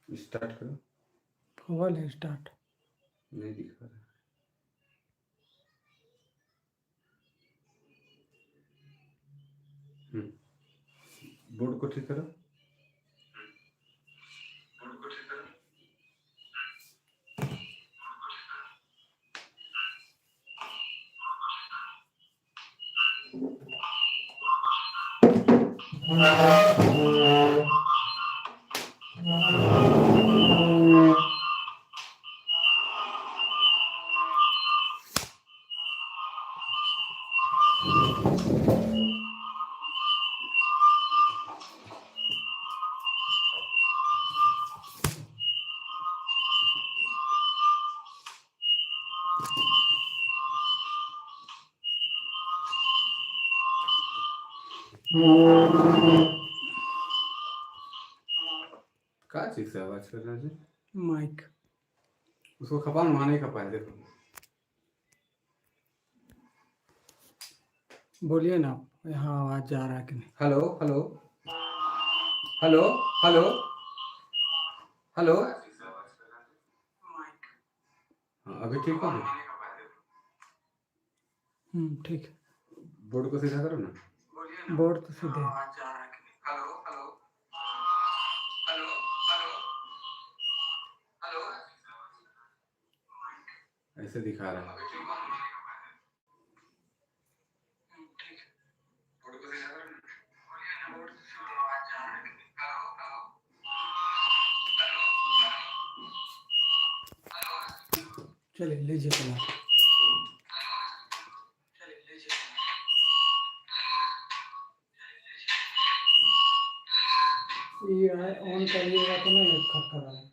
स्टार्ट करो। होवल है स्टार्ट। नहीं दिखा रहा। बोर्ड को ठीक करो। का चीज से आवाज कर रहा है जी? माइक। उसको खपा, वहां नहीं खपा है, देखो। बोलिए ना आप, यहाँ आवाज जा रहा है कि नहीं? Hello hello hello hello hello. हाँ, अभी ठीक हो गया? ठीक है। बोर्ड को सीधा करो ना। बोर्ड तो सीधे है। ऐसे दिखा रहा है। चलिए लीजिए कलर। ये ऑन करिएगा तो नहीं खटखट रहा है।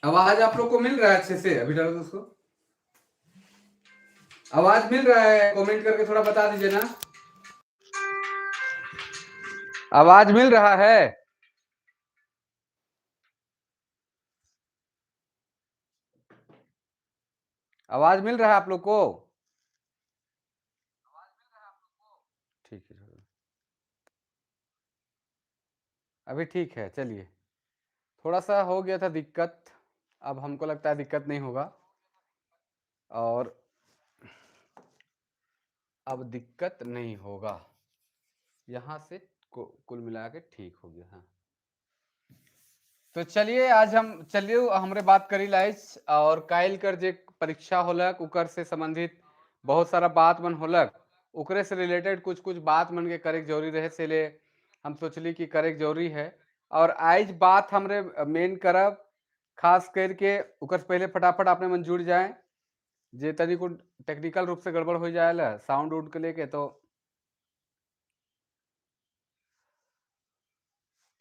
आवाज आप लोग को मिल रहा है अच्छे से? अभी डालो उसको। आवाज मिल रहा है? कमेंट करके थोड़ा बता दीजिए ना, आवाज मिल रहा है? आवाज मिल रहा है आप लोग को? ठीक है, छोड़ो। अभी ठीक है। चलिए, थोड़ा सा हो गया था दिक्कत, अब हमको लगता है दिक्कत नहीं होगा और अब दिक्कत नहीं होगा। यहाँ से कुल मिला के ठीक हो गया। हाँ, तो चलिए आज हम चलिए हमरे बात करी लाइज और काइल कर जे परीक्षा होलक उकर से संबंधित बहुत सारा बात मन होलक, उकरे से रिलेटेड कुछ कुछ बात मन के करे के जरूरी रहे, से ले हम सोचली कि करे के जरूरी है। और आज बात हमरे मेन करब खास करके उकर से पहले फटाफट आपने मन जुड़ जाए, जे तनी को टेक्निकल रूप से गड़बड़ हो जाए ला साउंड उड के लेके। तो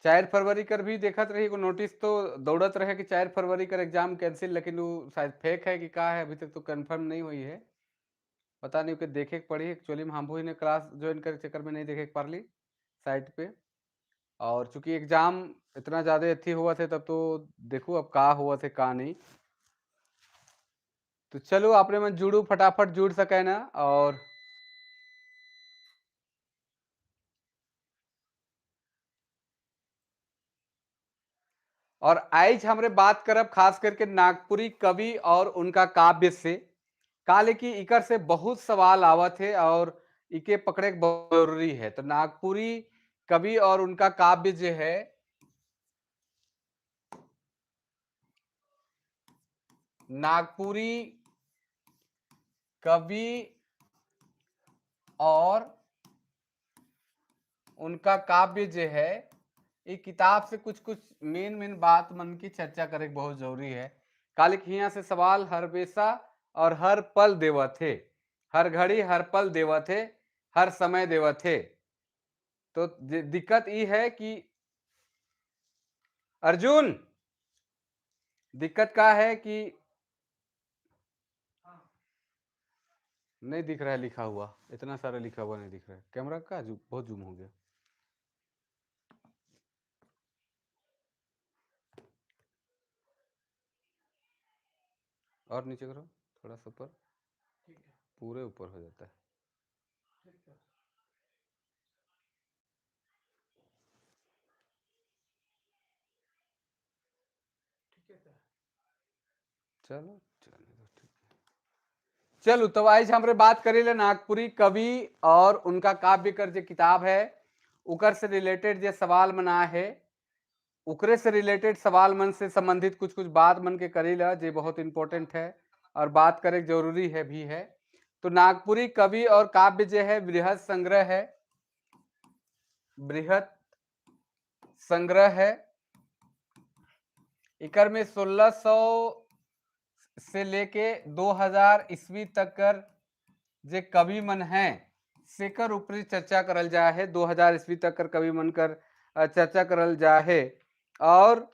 4 फरवरी कर भी देखत रही को नोटिस तो दौड़त रहे कि 4 फरवरी कर एग्जाम कैंसिल, लेकिन वो शायद फेक है कि का है अभी तक तो कंफर्म नहीं हुई है, पता नहीं ओके देखे के पड़ी। एक्चुअली में हम ने क्लास ज्वाइन करे चक्कर में नहीं देखे के पारली साइट पे, और चूंकि एग्जाम इतना ज़्यादा अथी हुआ थे तब तो देखो अब का हुआ थे का नहीं। तो चलो आपने मन जुड़ू, फटाफट जुड़ सके ना। और आज हमरे बात करब खास करके नागपुरी कवि और उनका काव्य से, काले की इकर से बहुत सवाल आवत है और इके पकड़े के बहुत जरूरी है। तो नागपुरी कवि और उनका काव्य जो है, नागपुरी कवि और उनका काव्य जो है, ये किताब से कुछ कुछ मेन मेन बात मन की चर्चा करे बहुत जरूरी है। कालिक हिया से सवाल हर बेसा और हर पल देवत थे, हर घड़ी हर पल देवत थे, हर समय देवत थे। तो दिक्कत ये है कि अर्जुन, दिक्कत का है कि नहीं दिख रहा है लिखा हुआ, इतना सारा लिखा हुआ नहीं दिख रहा है, कैमरा का बहुत जूम हो गया। और नीचे करो थोड़ा सा ऊपर, पूरे ऊपर हो जाता है। चलो चलो ठीक है। चलो, तो आज हमरे बात करेले नागपुरी कवि और उनका काव्य कर जो किताब है उकर से रिलेटेड जो सवाल मना है, उकरे से रिलेटेड सवाल मन से संबंधित कुछ कुछ बात मन के करेला जो बहुत इंपॉर्टेंट है और बात करे जरूरी है भी है। तो नागपुरी कवि और काव्य जो है बृहद संग्रह है, बृहद संग्रह है। इकर में 1600 से लेके 2000 ईस्वी तक कर जे कवि मन हैं सेकर ऊपरी चर्चा करल जा है। 2000 ईस्वी तक कर कवि मन कर चर्चा करल जा है और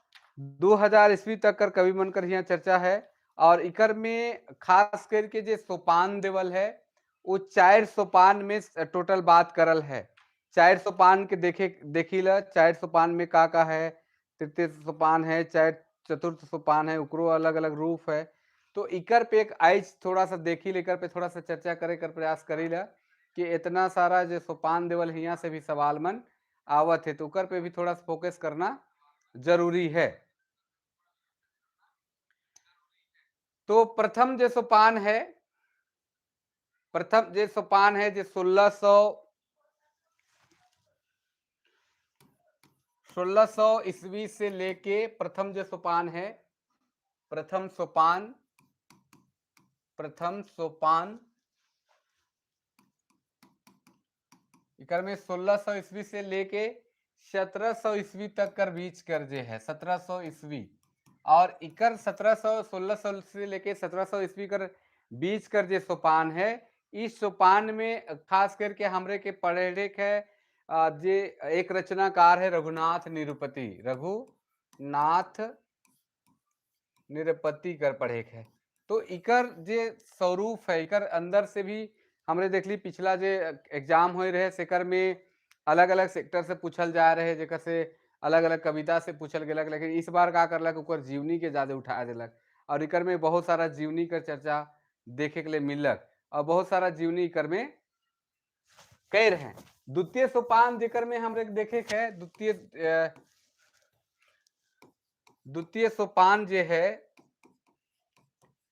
2000 ईस्वी तक कर कवि मन कर यहाँ चर्चा है। और इकर में खास करके जे सोपान देवल है वो 4 सोपान में टोटल बात करल है। 4 सोपान के देखी ला, 4 सोपान में का का है, तृतीय सोपान है, 4 चतुर्थ सोपान है, उकरो अलग अलग रूप है। तो इकर पे एक आइज थोड़ा सा देखी लेकर पे थोड़ा सा चर्चा करे कर प्रयास करी ला कि इतना सारा जो सोपान देवल हिया से भी सवाल मन आवत है, तो उकर पे भी थोड़ा सा फोकस करना जरूरी है। तो प्रथम जो सोपान है, प्रथम जो सोपान है जो 1600 ईस्वी से लेके प्रथम जो सोपान है, प्रथम सोपान, प्रथम सोपान इकर में 1600 ईस्वी से लेके 1700 ईस्वी तक कर बीच कर जे है 1700 ईस्वी, और इकर 1600 से लेके 1700 ईस्वी कर बीच कर जे सोपान है, इस सोपान में खास करके हमरे के पढ़े के जे एक रचनाकार है रघुनाथ निरुपति, रघुनाथ निरुपति कर पढ़े के है। तो इकर जे स्वरूप है इकर अंदर से भी हमरे देख ली पिछला जे एग्जाम हो रहे सेकर में अलग अलग सेक्टर से पूछल जा रहे, जेकर से अलग अलग कविता से पूछल गेलक, लेकिन इस बार का करलक ओकर जीवनी के ज्यादा उठा देलक और इकर में बहुत सारा जीवनी कर चर्चा देखे के लिए मिलक और बहुत सारा जीवनी इकर में कह रहे हैं। द्वितीय सोपान जेकर में हमरे देखे के है, द्वितीय सोपान जे है,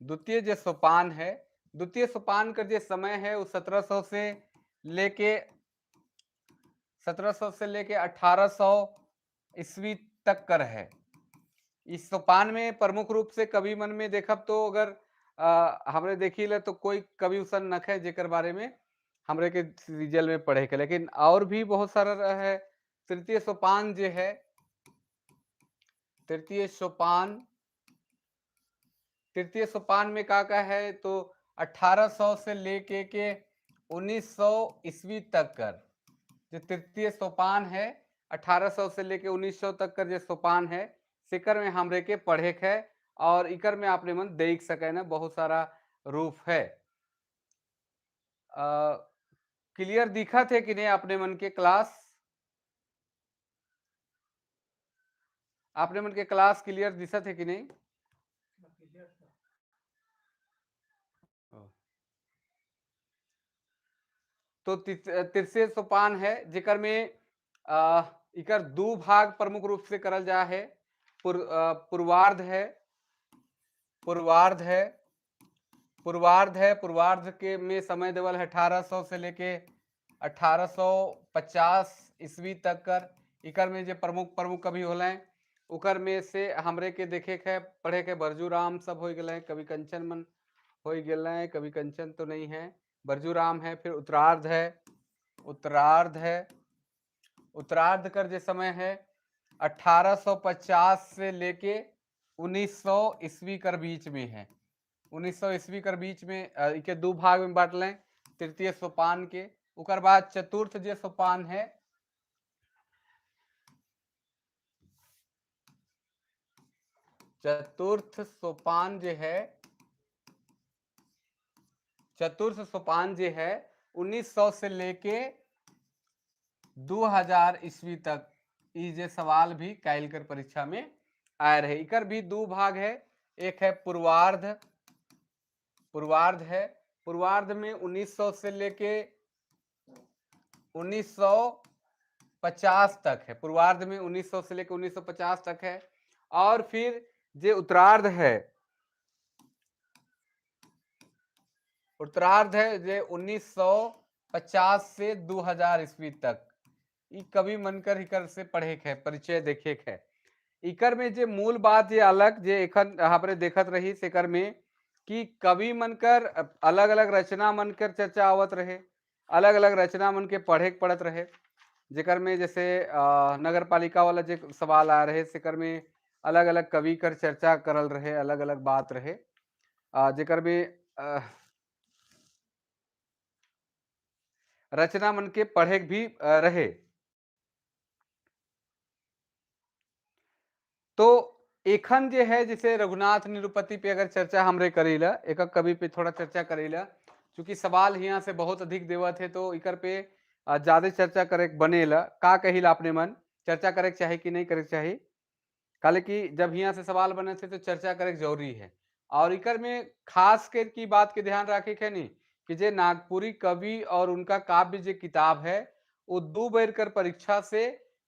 द्वितीय जो सोपान है, द्वितीय सोपान का जो समय है वो 1700 से लेके 1700 से लेके 1800 ईस्वी तक कर है। इस सोपान में प्रमुख रूप से कवि मन में देखब तो अगर हमरे देखी ले तो कोई कवि उसन नख है जेकर बारे में हमरे के सीरियल में पढ़े के, लेकिन और भी बहुत सारा है। तृतीय सोपान जो है, तृतीय सोपान, तृतीय सोपान में का का है तो 1800 से लेके के 1900 ईस्वी तक कर जो तृतीय सोपान है, 1800 से लेके 1900 तक कर जो सोपान है सिकर में हमरे के पढ़े के है और इकर में आपने मन देख सके ना बहुत सारा रूप है। क्लियर दिखा थे कि नहीं आपने मन के क्लास, आपने मन के क्लास क्लियर दिखा थे कि नहीं? तो तृतीय सोपान है जेकर में इकर दो भाग प्रमुख रूप से करल जा है, पूर्वार्ध है, पूर्वार्ध है, पूर्वार्ध है, पूर्वार्ध के में समय देवल है 1800 से लेके 1850 ईस्वी तक कर। इकर में जो प्रमुख प्रमुख कवि होले उकर में से हमरे के देखे के पढ़े के बरजूराम सब हो गए, कवि कंचन मन हो गए, कवि कंचन तो नहीं है, बरजूराम है। फिर उत्तरार्ध है, उत्तरार्ध है, उत्तरार्ध कर जो समय है 1850 से लेके 1900 ईस्वी कर बीच में है, 1900 ईस्वी कर बीच में इके दो भाग में बांट लें तृतीय सोपान के। उकर बाद चतुर्थ जो सोपान है, चतुर्थ सोपान जो है, चतुर्थ सोपान जो है 1900 से लेके 2000 ईस्वी तक ये जे सवाल भी कायल कर परीक्षा में आए रहे। इकर भी दो भाग है, एक है पूर्वार्ध, पूर्वार्ध है, पूर्वार्ध में 1900 से लेके 1950 तक है, पूर्वार्ध में 1900 से लेके 1950 तक है। और फिर जे उत्तरार्ध है, उत्तरार्ध है जे 1950 से 2000 ईस्वी तक ई कवि मनकर इकर से पढ़े के है, परिचय देखे के है। इकर में जे मूल बात जे अलग जे एखन हमरे देखत रही सेकर में कि कवि मनकर अलग अलग रचना मनकर चर्चा आवत रहे, अलग अलग रचना मन के पढ़े के पड़त रहे। जेकर में जैसे नगर पालिका वाला जे सवाल आ रहे सेकर में अलग अलग कवि कर चर्चा करल रहे, अलग अलग बात रहे। जेकर में रचना मन के पढ़े भी रहे। तो एखन जे है जैसे रघुनाथ निरुपति पे अगर चर्चा हमरे करीला, एक कवि पे थोड़ा चर्चा करीला, चूंकि सवाल यहाँ से बहुत अधिक देवत है तो इकर पे ज्यादा चर्चा करे बनेला। का कहिला अपने मन, चर्चा करे चाहे कि नहीं करे चाहे? काले कि जब यहाँ से सवाल बने थे तो चर्चा करे जरूरी है। और इकर में खास कर की बात के ध्यान रखे के नहीं कि जे नागपुरी कवि और उनका काव्य जे किताब है वो दो बेर कर परीक्षा से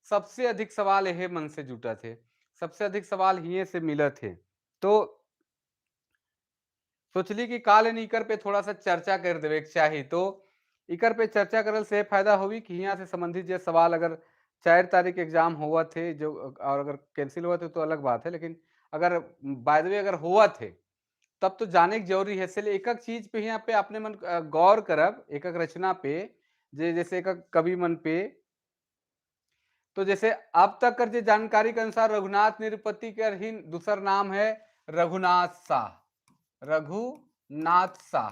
सबसे अधिक सवाल यह मन से जुटा थे, सबसे अधिक सवाल हिये से मिला थे। तो सोचली कि काल इकर पे थोड़ा सा चर्चा कर देवे के चाही। तो इकर पे चर्चा करल से फायदा होगी कि यहाँ से संबंधित जे सवाल अगर 4 तारीख एग्जाम हुआ थे जो, और अगर कैंसिल हुआ थे तो अलग बात है, लेकिन अगर बाय the way अगर हुआ थे तब तो जाने की जरूरी है। इसलिए एक एक चीज पे यहाँ पे अपने मन गौर करब, एक एक रचना पे जे जैसे एक एक कवि मन पे। तो जैसे अब तक कर जे जानकारी के अनुसार रघुनाथ निरुपति कर ही दूसर नाम है रघुनाथ शाह, रघुनाथ शाह।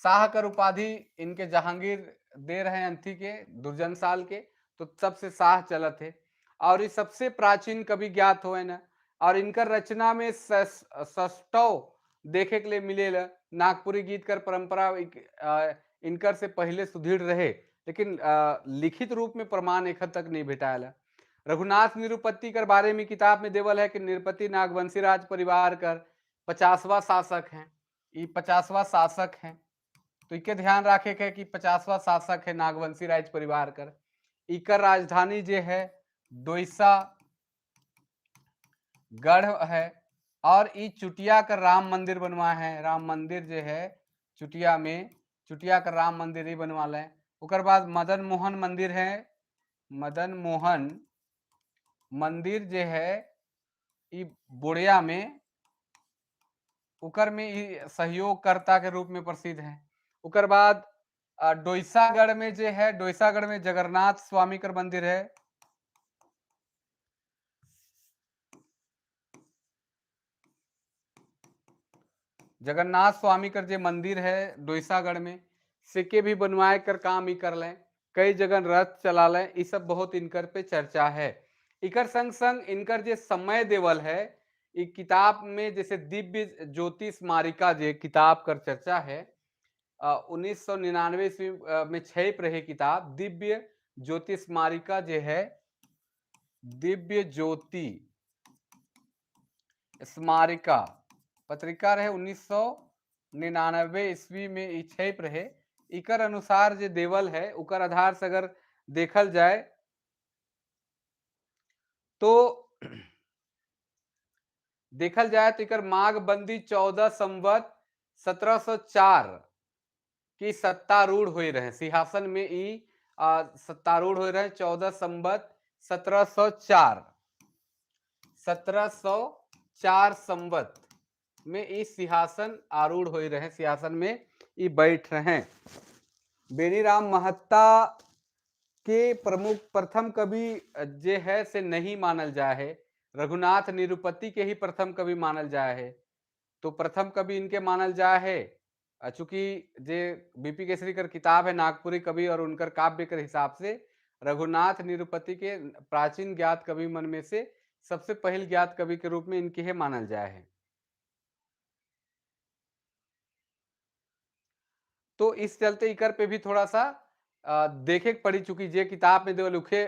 शाह कर उपाधि इनके जहांगीर दे रहे हैं अंथी के दुर्जन साल के, तो सबसे शाह चलत है। और ये सबसे प्राचीन कवि ज्ञात हुए न, और इनकर रचना में सष्टव देखे के लिए मिले। नागपुरी गीत कर परंपरा इनकर से पहले सुदृढ़ रहे, लेकिन लिखित रूप में प्रमाण एक हद तक नहीं भेटायल। रघुनाथ निरुपति कर बारे में किताब में देवल है कि निरुपति नागवंशी राज परिवार कर 50वां शासक हैं, ये 50वां शासक हैं। तो इके ध्यान रखे के कि 50वां शासक है नागवंशी राज परिवार कर। इकर राजधानी जे है डोइसा गढ़ है, और ई चुटिया कर राम मंदिर बनवा है। राम मंदिर जे है चुटिया में, चुटिया कर राम मंदिर ही बनवा लें। ओकर बाद मदन मोहन मंदिर है, मदन मोहन मंदिर जे है ई बोड़िया में, उकर में ई सहयोगकर्ता के रूप में प्रसिद्ध है। उकर बाद डोइसागढ़ में जे है, डोइसागढ़ में जगन्नाथ स्वामी कर मंदिर है। जगन्नाथ स्वामी कर जे मंदिर है डोइसागढ़ में, सिक्के भी बनवाए कर काम ही कर लें, कई जगह रथ चला लें, ये सब बहुत इनकर पे चर्चा है। इकर संग संग इनकर जे समय देवल है ई किताब में, जैसे दिव्य ज्योति स्मारिका जे किताब कर चर्चा है, 1999 ईस्वी में छप रहे किताब दिव्य ज्योति स्मारिका जे है, दिव्य ज्योति स्मारिका पत्रिका रहे 1999 ईस्वी में ई छप रहे। इकर अनुसार जे देवल है उकर आधार से अगर देखल जाए तो देखल जाए तो इकर माघ बंदी 14 संवत 1704 की सत्तारूढ़ हुए रहे, सिंहासन में ई सत्तारूढ़ हुए रहे 14 संवत 1704, 1704 संवत में ई सिंहासन आरूढ़ हुए रहे, सिंहासन में ई बैठ रहे। बेनीराम महत्ता के प्रमुख प्रथम कवि जे है से नहीं मानल जाए है, रघुनाथ निरुपति के ही प्रथम कवि मानल जाए है। तो प्रथम कवि इनके मानल जाए है, चूंकि जे बीपी केसरी कर किताब है नागपुरी कवि और उनकर काव्य के हिसाब से रघुनाथ निरुपति के प्राचीन ज्ञात कवि मन में से सबसे पहल ज्ञात कवि के रूप में इनके ही मानल जाए है। तो इस चलते इकर पे भी थोड़ा सा देखे पड़ी, चूंकि जे किताब में देवल उखे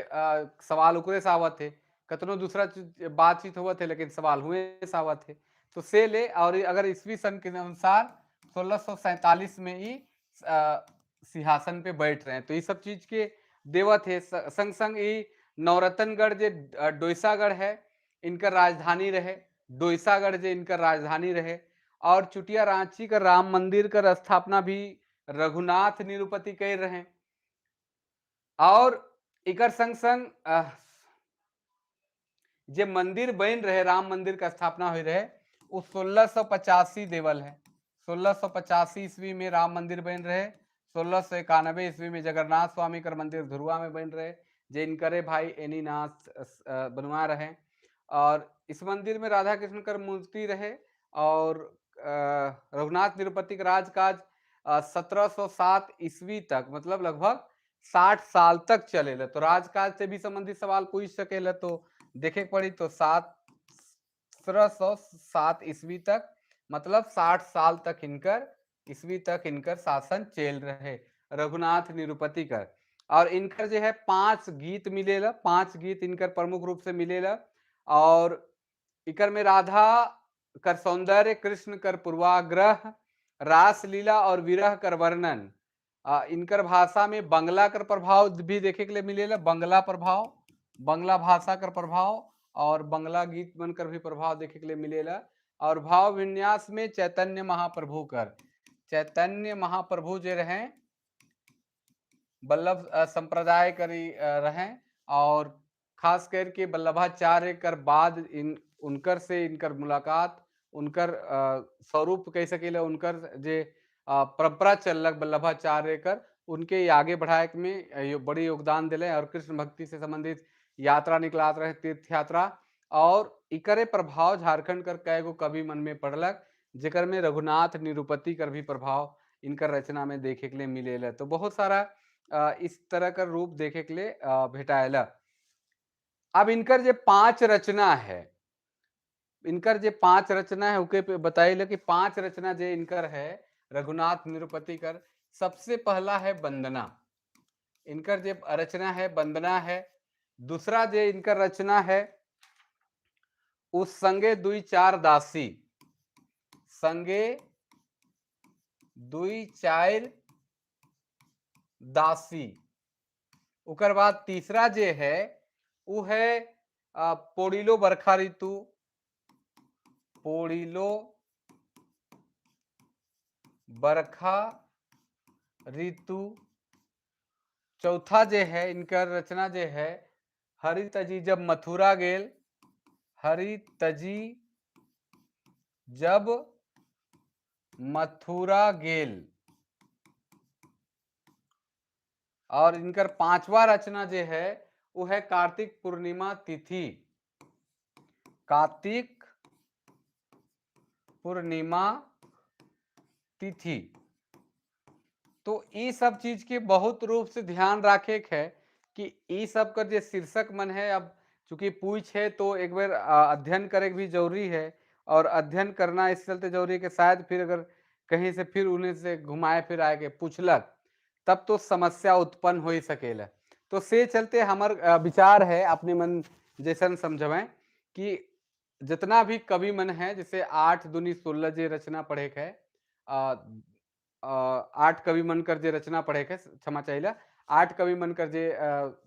सवाल उकरे से आवत थे, कतनो दूसरा बातचीत हुआ थे लेकिन सवाल हुए से आवत थे, तो से ले। और अगर ईस्वी सन के अनुसार 1647 में ही सिंहासन पे बैठ रहे हैं, तो ये सब चीज के देवत है। संग संग ही नवरत्नगढ़ जे डोइसागढ़ है इनका राजधानी रहे, डोइसागढ़ जे इनका राजधानी रहे। और चुटिया रांची का राम मंदिर कर स्थापना भी रघुनाथ निरुपति कर रहे। और इकर संग संग जे मंदिर बन रहे, राम मंदिर का स्थापना हो रहे, वो 1685 देवल है। 1685 ईस्वी में राम मंदिर बन रहे। 1691 ईस्वी में जगन्नाथ स्वामी कर मंदिर धुरवा में बन रहे, जे इनकरे भाई एनीनाथ बनवा रहे। और इस मंदिर में राधा कृष्ण कर मूर्ति रहे। और रघुनाथ निरुपति का राजकाज 1707 ईस्वी तक, मतलब लगभग 60 साल तक चले। तो राजकाज से भी संबंधित सवाल पूछ सकेला, तो देखे पड़ी। तो 1707 ईस्वी तक, मतलब 60 साल तक इनकर ईस्वी तक इनकर शासन चल रहे रघुनाथ निरुपति कर। और इनकर जो है 5 गीत मिलेला, 5 गीत इनकर प्रमुख रूप से मिलेला। और इकर में राधा कर सौंदर्य, कृष्ण कर पूर्वाग्रह, रास लीला और विरह कर वर्णन। इनकर भाषा में बंगला कर प्रभाव भी देखे के लिए मिलेला, बंगला प्रभाव, बंगला भाषा कर प्रभाव और बंगला गीत मन कर भी प्रभाव देखे के लिए मिलेला। और भाव विन्यास में चैतन्य महाप्रभु कर, चैतन्य महाप्रभु जे रहे बल्लभ संप्रदाय करी रहे और खास करके वल्लभाचार्य कर बाद इन उनकर से इनकर मुलाकात, उनकर स्वरूप कह सकेला, उनकर जे परंपरा चलक वल्लभाचार्य कर, उनके आगे बढ़ाए में बड़ी योगदान दिले। और कृष्ण भक्ति से संबंधित यात्रा निकलात रहे, तीर्थ यात्रा, और इकरे प्रभाव झारखंड कर कई गो कवि मन में पड़लक, जेकर में रघुनाथ निरुपति कर भी प्रभाव इनकर रचना में देखे के लिए मिलेला। तो बहुत सारा इस तरह का रूप देखे के लिए भेटाएला। अब इनकर जे 5 रचना है, इनकर जे 5 रचना है उके पे बताइले कि 5 रचना जे इनकर है रघुनाथ निरुपति कर। सबसे पहला है वंदना, इनकर जे रचना है वंदना है। दूसरा जे इनकर रचना है उस संगे दुई चार दासी, संगे दुई चार दासी। उकर बाद तीसरा जे है वो है पोड़ीलो बरखा ऋतु, पोड़ीलो बरखा ऋतु। चौथा जे है इनकर रचना जे है हरितजी जब मथुरा गेल, हरितजी जब मथुरा गेल। और इनकर पांचवा रचना जे है वो है कार्तिक पूर्णिमा तिथि, कार्तिक पूर्णिमा तिथि। तो ये सब चीज के बहुत रूप से ध्यान रखे है कि ये सब का जो शीर्षक मन है, अब चूंकि पूछ है तो एक बार अध्ययन करे भी जरूरी है। और अध्ययन करना इस चलते जरूरी है कि शायद फिर अगर कहीं से फिर उन्हें से घुमाए फिर आए के पूछलक तब तो समस्या उत्पन्न हो ही सकेला। तो से चलते हमार विचार है अपने मन जैसन समझवें कि जितना भी कवि मन है, जैसे 8 दूनी 16 जे रचना पढ़े है, 8 कवि मन कर जे रचना पढ़े के, क्षमा चाहिए, 8 कवि मन कर जे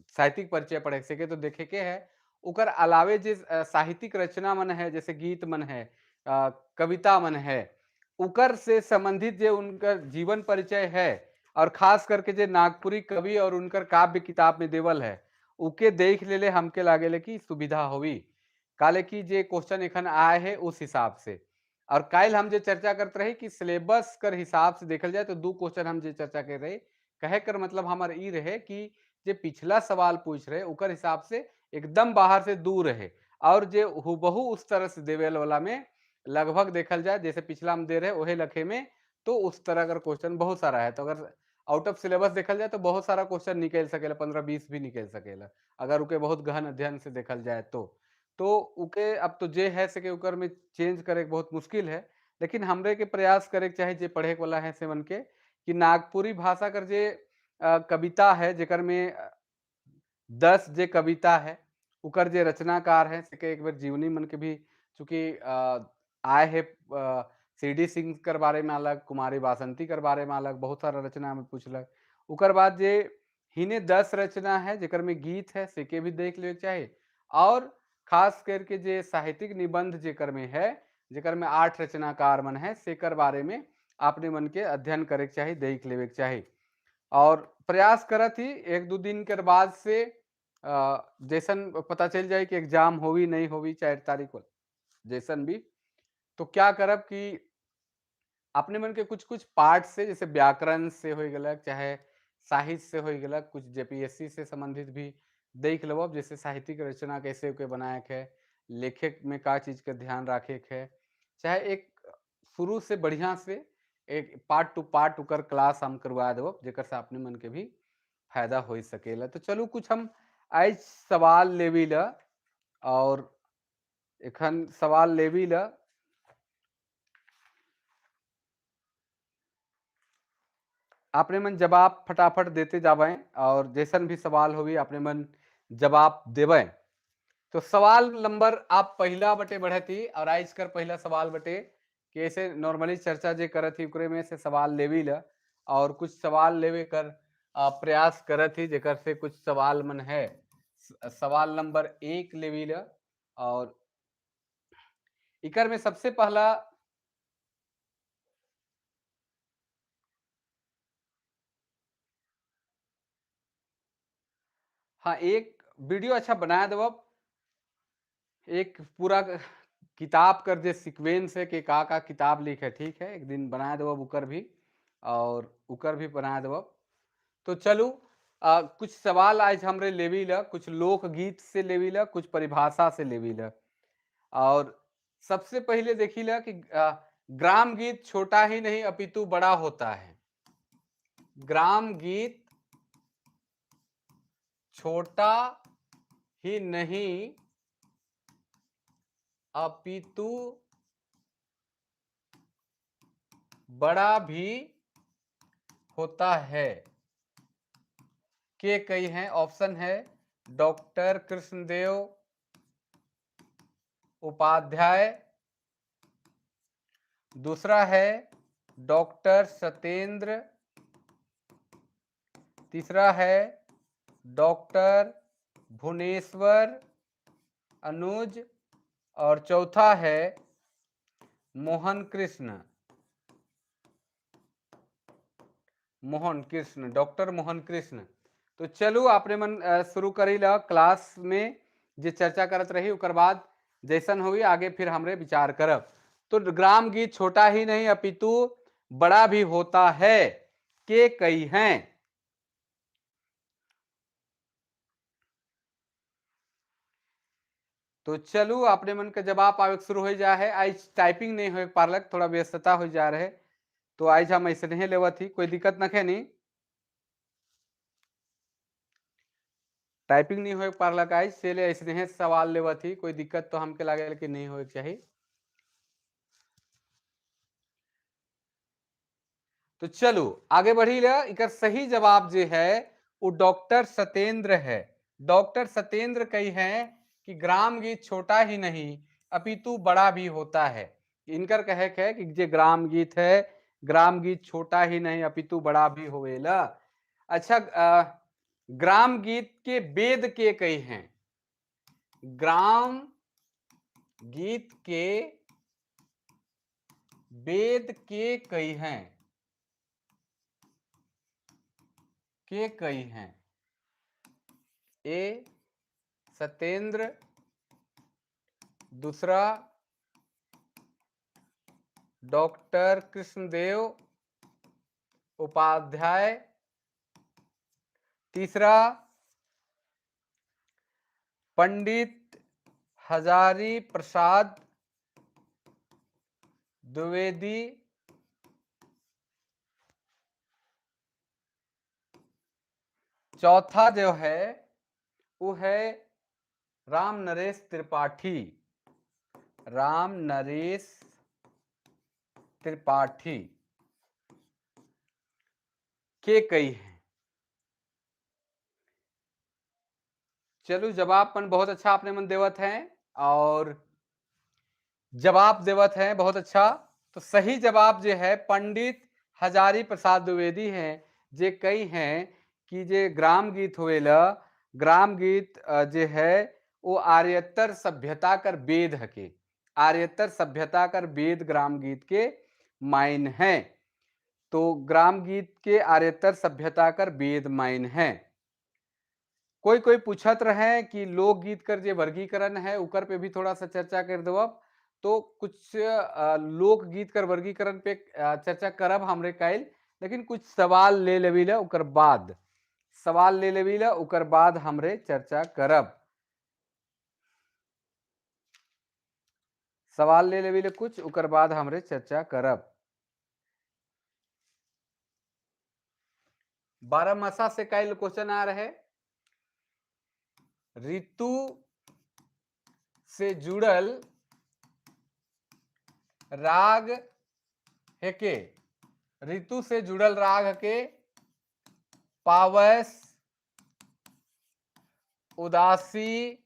साहित्यिक परिचय पढ़े सके तो देखे के है। उकर अलावे जे साहित्यिक रचना मन है, जैसे गीत मन है, कविता मन है, उकर से संबंधित जे उनका जीवन परिचय है और खास करके जे नागपुरी कवि और उनकर काव्य किताब में देवल है उके देख ले ले हमके लागे ले कि सुविधा होवी, काले की जे क्वेश्चन एखन आए है उस हिसाब से। और काल हम जे चर्चा करते रहे कि सिलेबस कर हिसाब से देखल जाए तो 2 क्वेश्चन हम जे चर्चा कर रहे, कहे कर मतलब हमार ई रहे कि जे पिछला सवाल पूछ रहे उकर हिसाब से एकदम बाहर से दूर रहे और जे हुबहू उस तरह से देवेल वाला में लगभग देखल जाए जैसे पिछला हम दे रहे वही लखे में, तो उस तरह अगर क्वेश्चन बहुत सारा है। तो अगर आउट ऑफ सिलेबस देखल जाए तो बहुत सारा क्वेश्चन निकल सकेला, 15-20 भी निकल सकेला अगर उके बहुत गहन अध्ययन से देखल जाए तो। तो उके अब तो जे है सके उकर में चेंज करे बहुत मुश्किल है, लेकिन हमरे के प्रयास करे चाहे जे पढ़े वाला है से मन के कि नागपुरी भाषा कर जे कविता है जेकर में 10 जे कविता है उकर जे रचनाकार है सके एक बार जीवनी मन के भी चूंकि आए है सी.डी. सिंह कर बारे में अलग, कुमारी बासंती कर बारे में अलग, बहुत सारा रचना में पूछलक। उकर बाद जे हिने 10 रचना है जेकर में गीत है सेके भी देख ले चाहे, और खास करके जे साहित्यिक निबंध जेकर में है जेकर में 8 रचनाकार मन है, सेकर बारे में आपने मन के अध्ययन करे के चाही, देख लेवे के चाही। और प्रयास करत ही 1-2 दिन के बाद से जैसन पता चल जाए कि एग्जाम होवी नहीं होवी 4 तारीख को जैसन भी, तो क्या करब कि अपने मन के कुछ कुछ पार्ट से, जैसे व्याकरण से हो गलक, चाहे साहित्य से हो गलक, कुछ जेपीएससी से संबंधित भी देख लेब, जैसे साहित्यिक रचना कैसे के बनाए के है, लेखक में का चीज़ के ध्यान रखे के है, चाहे एक शुरू से बढ़िया से एक पार्ट टू पार्ट उकर क्लास हम करवा देब, जेकर से अपने मन के भी फायदा हो सकेला। तो चलू कुछ हम आज सवाल लेवी ला, और एखन सवाल लेवी ला। अपने मन जवाब फटाफट देते जावें और जैसन भी सवाल होगी अपने मन जवाब देवें। तो सवाल नंबर आप पहला बटे बढ़ती और आज कर पहला सवाल बटे कि ऐसे नॉर्मली चर्चा जे करत ही उकरे में से सवाल लेवी ला, और कुछ सवाल लेवे कर प्रयास करत ही जेकर से कुछ सवाल मन है। सवाल नंबर 1 लेवी ला, और इकर में सबसे पहला हाँ एक वीडियो अच्छा बनाया देव, एक पूरा किताब कर जे सीक्वेंस है कि का का किताब लिखे, ठीक है, एक दिन बना देव उकर भी, और उकर भी बना देव। तो चलू कुछ सवाल आज हमरे लेवी ला, कुछ लोकगीत से लेवी ला, कुछ परिभाषा से लेवी ला। और सबसे पहले देखी ला कि ग्राम गीत छोटा ही नहीं अपितु बड़ा होता है। ग्राम गीत छोटा ही नहीं अपितु बड़ा भी होता है। के कई हैं, ऑप्शन है डॉक्टर कृष्णदेव उपाध्याय, दूसरा है डॉक्टर सत्येंद्र, तीसरा है डॉक्टर भुवनेश्वर अनुज, और चौथा है मोहन कृष्ण, मोहन कृष्ण, डॉक्टर मोहन कृष्ण। तो चलो आपने मन शुरू करी ला क्लास में जे चर्चा करत रही, उकर बाद जैसन हुई आगे फिर हमरे विचार करब। तो ग्राम गीत छोटा ही नहीं अपितु बड़ा भी होता है के कई हैं। तो चलो अपने मन के जवाब आवे शुरू हो जा है। आज टाइपिंग नहीं हो पारलक, थोड़ा व्यस्तता हो जा रहे, तो आज हम ऐसे नहीं लेवत थी, कोई दिक्कत न है नहीं, टाइपिंग नहीं हो पारलक आज से ले ऐसे नहीं सवाल लेवत थी, कोई दिक्कत तो हमके लगे कि नहीं हो चाहिए। तो चलो आगे बढ़ी ले। इकर सही जवाब जो है वो डॉक्टर सत्येंद्र है। डॉक्टर सत्येंद्र कही हैं कि ग्राम गीत छोटा ही नहीं अपितु बड़ा भी होता है। इनकर कहे है कि जे ग्राम गीत है, ग्राम गीत छोटा ही नहीं अपितु बड़ा भी होवेला। अच्छा, ग्राम गीत के वेद के कई हैं। ग्राम गीत के वेद के कई हैं, के कई हैं। ए सत्येंद्र, दूसरा डॉक्टर कृष्णदेव उपाध्याय, तीसरा पंडित हजारी प्रसाद द्विवेदी, चौथा जो है वो है राम नरेश त्रिपाठी, राम नरेश त्रिपाठी के कई हैं। चलो जवाब पन बहुत अच्छा आपने मन देवत हैं और जवाब देवत हैं बहुत अच्छा। तो सही जवाब जो है पंडित हजारी प्रसाद द्विवेदी हैं, जे कई हैं कि जे ग्राम गीत होवेला, ग्राम गीत जे है वो आर्यतर सभ्यता कर वेद हके, आर्यतर सभ्यता कर वेद ग्राम गीत के माइन है। तो ग्राम गीत के आर्यतर सभ्यता कर वेद माइन है। कोई कोई पूछत रहे कि लोकगीत कर जे वर्गीकरण है उकर पे भी थोड़ा सा चर्चा कर दो अब। तो कुछ लोकगीत कर वर्गीकरण पे चर्चा करब हमरे काइल, लेकिन कुछ सवाल ले लेबी ला उकर बाद, सवाल ले लेबी ला उकर बाद हमरे चर्चा करब। सवाल ले लेबी ला कुछ उकर बाद हमरे चर्चा करब। बारहमासा से काइल क्वेश्चन आ रहे, ऋतु से जुड़ल राग है के, ऋतु से जुड़ल राग के पावस, उदासी,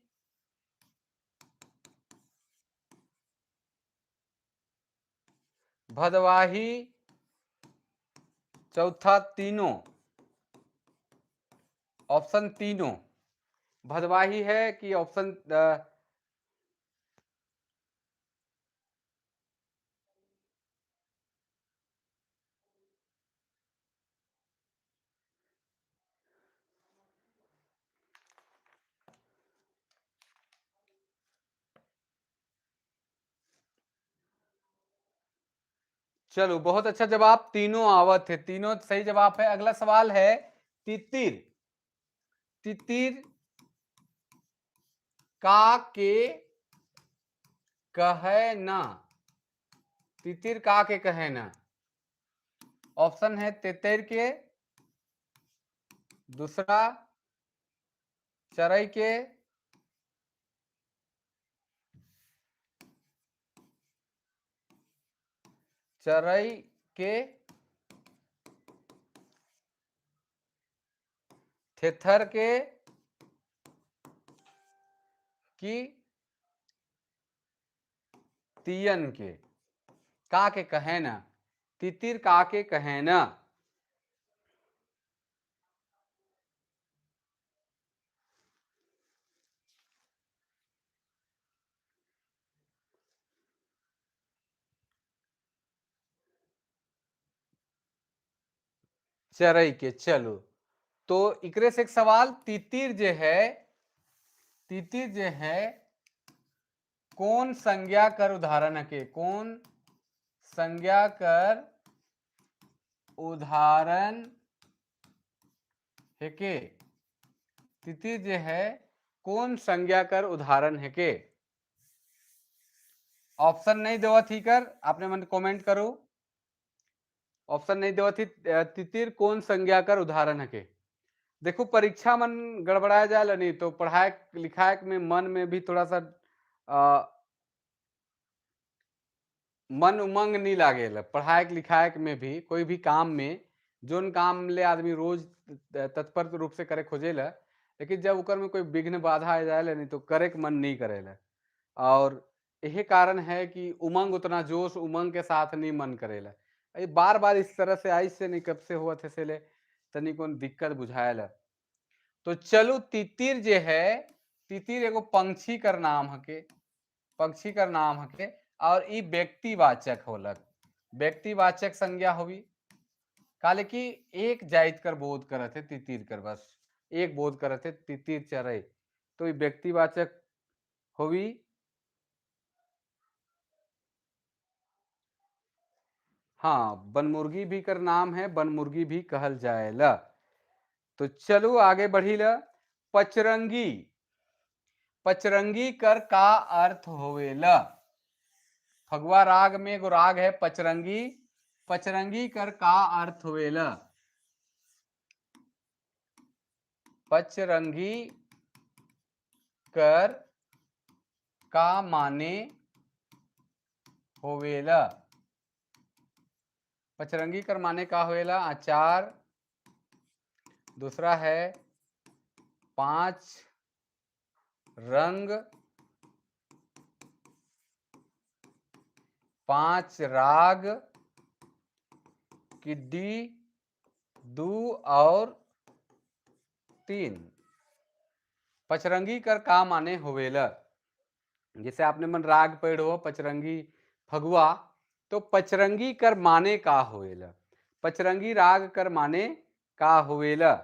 भदवाही, चौथा तीनों, ऑप्शन तीनों। भदवाही है कि ऑप्शन चलो बहुत अच्छा जवाब, तीनों आवत है, तीनों सही जवाब है। अगला सवाल है तितिर, तितिर का के कहे ना, तितिर का के कहे ना। ऑप्शन है तेतर के, दूसरा चरई के, चरई के, थेथर के की तियन के। का के कहे ना, तितिर का के कहे ना। चरई के। चलो तो इकरे से एक सवाल, तितिर जे है, तितिर जे है कौन संज्ञा कर उदाहरण है के, कौन संज्ञा कर उदाहरण है के, तितिर जे है कौन संज्ञा कर उदाहरण है के। ऑप्शन नहीं देवा थी कर, आपने मन कमेंट करो, ऑप्शन नहीं देवा थी। तितिर कौन संज्ञा कर उदाहरण है के। देखो परीक्षा मन गड़बड़ाया जाए नहीं तो पढ़ाए लिखाए में मन में भी थोड़ा सा मन उमंग नहीं लागे। पढ़ाए लिखाए में भी कोई भी काम में जोन काम ले आदमी रोज तत्पर रूप से करे खोजेला, लेकिन जब उकर में कोई विघ्न बाधा आ जाए नहीं तो करे के मन नहीं करेला। और यही कारण है कि उमंग उतना जोश उमंग के साथ नहीं मन करेला। बार बार इस तरह से आई से नहीं कब से हुआ थे से ले तनी कौन दिक्कत बुझायल। तो चलो तितिर जे है, तितिर एगो पंक्षी कर नाम हके, पंक्षी कर नाम हके और ई व्यक्तिवाचक होलक, व्यक्तिवाचक संज्ञा होवी। काले कि एक जाइत कर बोध करत है तितिर कर, बस एक बोध करत है तितिर चरई, तो ई व्यक्तिवाचक होवी। हाँ बनमुर्गी भी कर नाम है, बनमुर्गी भी कहल जाएला। तो चलो आगे बढ़ीला। पचरंगी, पचरंगी कर का अर्थ होवेला। फगुआ राग में एगो राग है पचरंगी, पचरंगी कर का अर्थ होवेला। पचरंगी कर का माने होवेला। पचरंगी कर माने का होवेला, आचार, दूसरा है 5 रंग, 5 राग, किड्डी 2 और 3। पचरंगी कर का माने होवेला। जैसे आपने मन राग पढ़ हो पचरंगी फगुआ, तो पचरंगी कर माने का होवेला? पचरंगी राग कर माने का होवेला?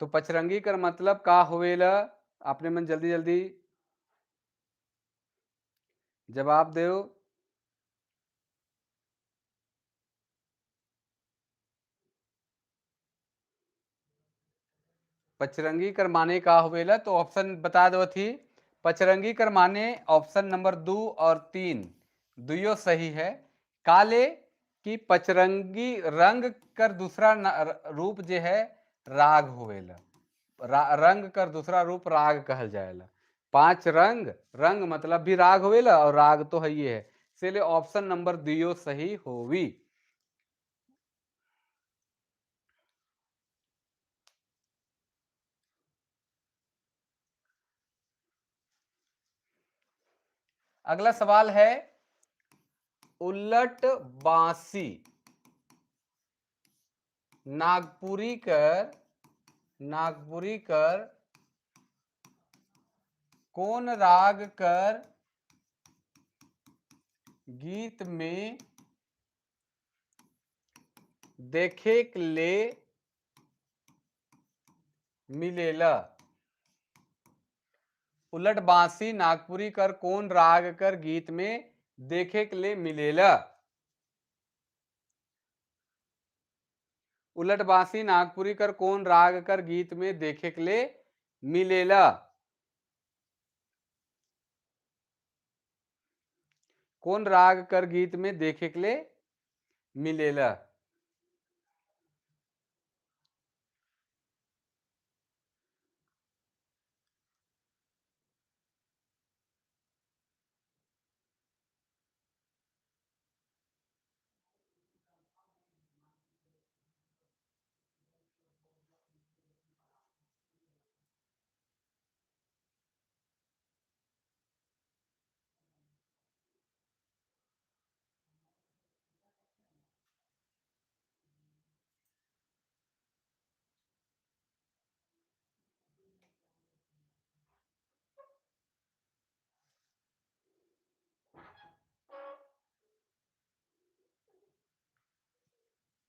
तो पचरंगी कर मतलब का होवेला? आपने मन जल्दी जल्दी जवाब देव। पचरंगी कर माने का होवेला? तो ऑप्शन बता दो थी। पचरंगी कर माने ऑप्शन नंबर 2 और 3 दुयो सही है। काले की पचरंगी रंग कर दूसरा रूप जे है राग होवेला। रंग कर दूसरा रूप राग कहल जाएला। 5 रंग, रंग मतलब भी राग होवेला और राग तो है ये है, इसलिए ऑप्शन नंबर 2 सही होवी। अगला सवाल है उलट बांसी नागपुरी कर कौन राग कर गीत में देखे के ले मिलेला? उलट बांसी नागपुरी कर कौन राग कर गीत में देखे के ले मिलेला? उलट बांसी नागपुरी कर कौन राग कर गीत में देखे के ले मिलेला? कौन राग कर गीत में देखे के ले मिलेला?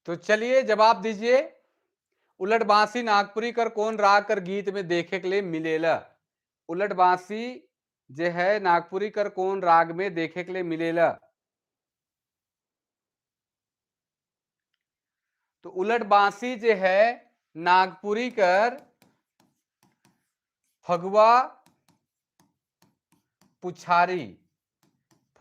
तो चलिए जवाब दीजिए। उलट बांसी नागपुरी कर कौन राग कर गीत में देखे के लिए मिलेला? उलट बांसी जे है नागपुरी कर कौन राग में देखे के लिए मिलेला? तो उलट बांसी जे है नागपुरी कर फगुआ पुछारी,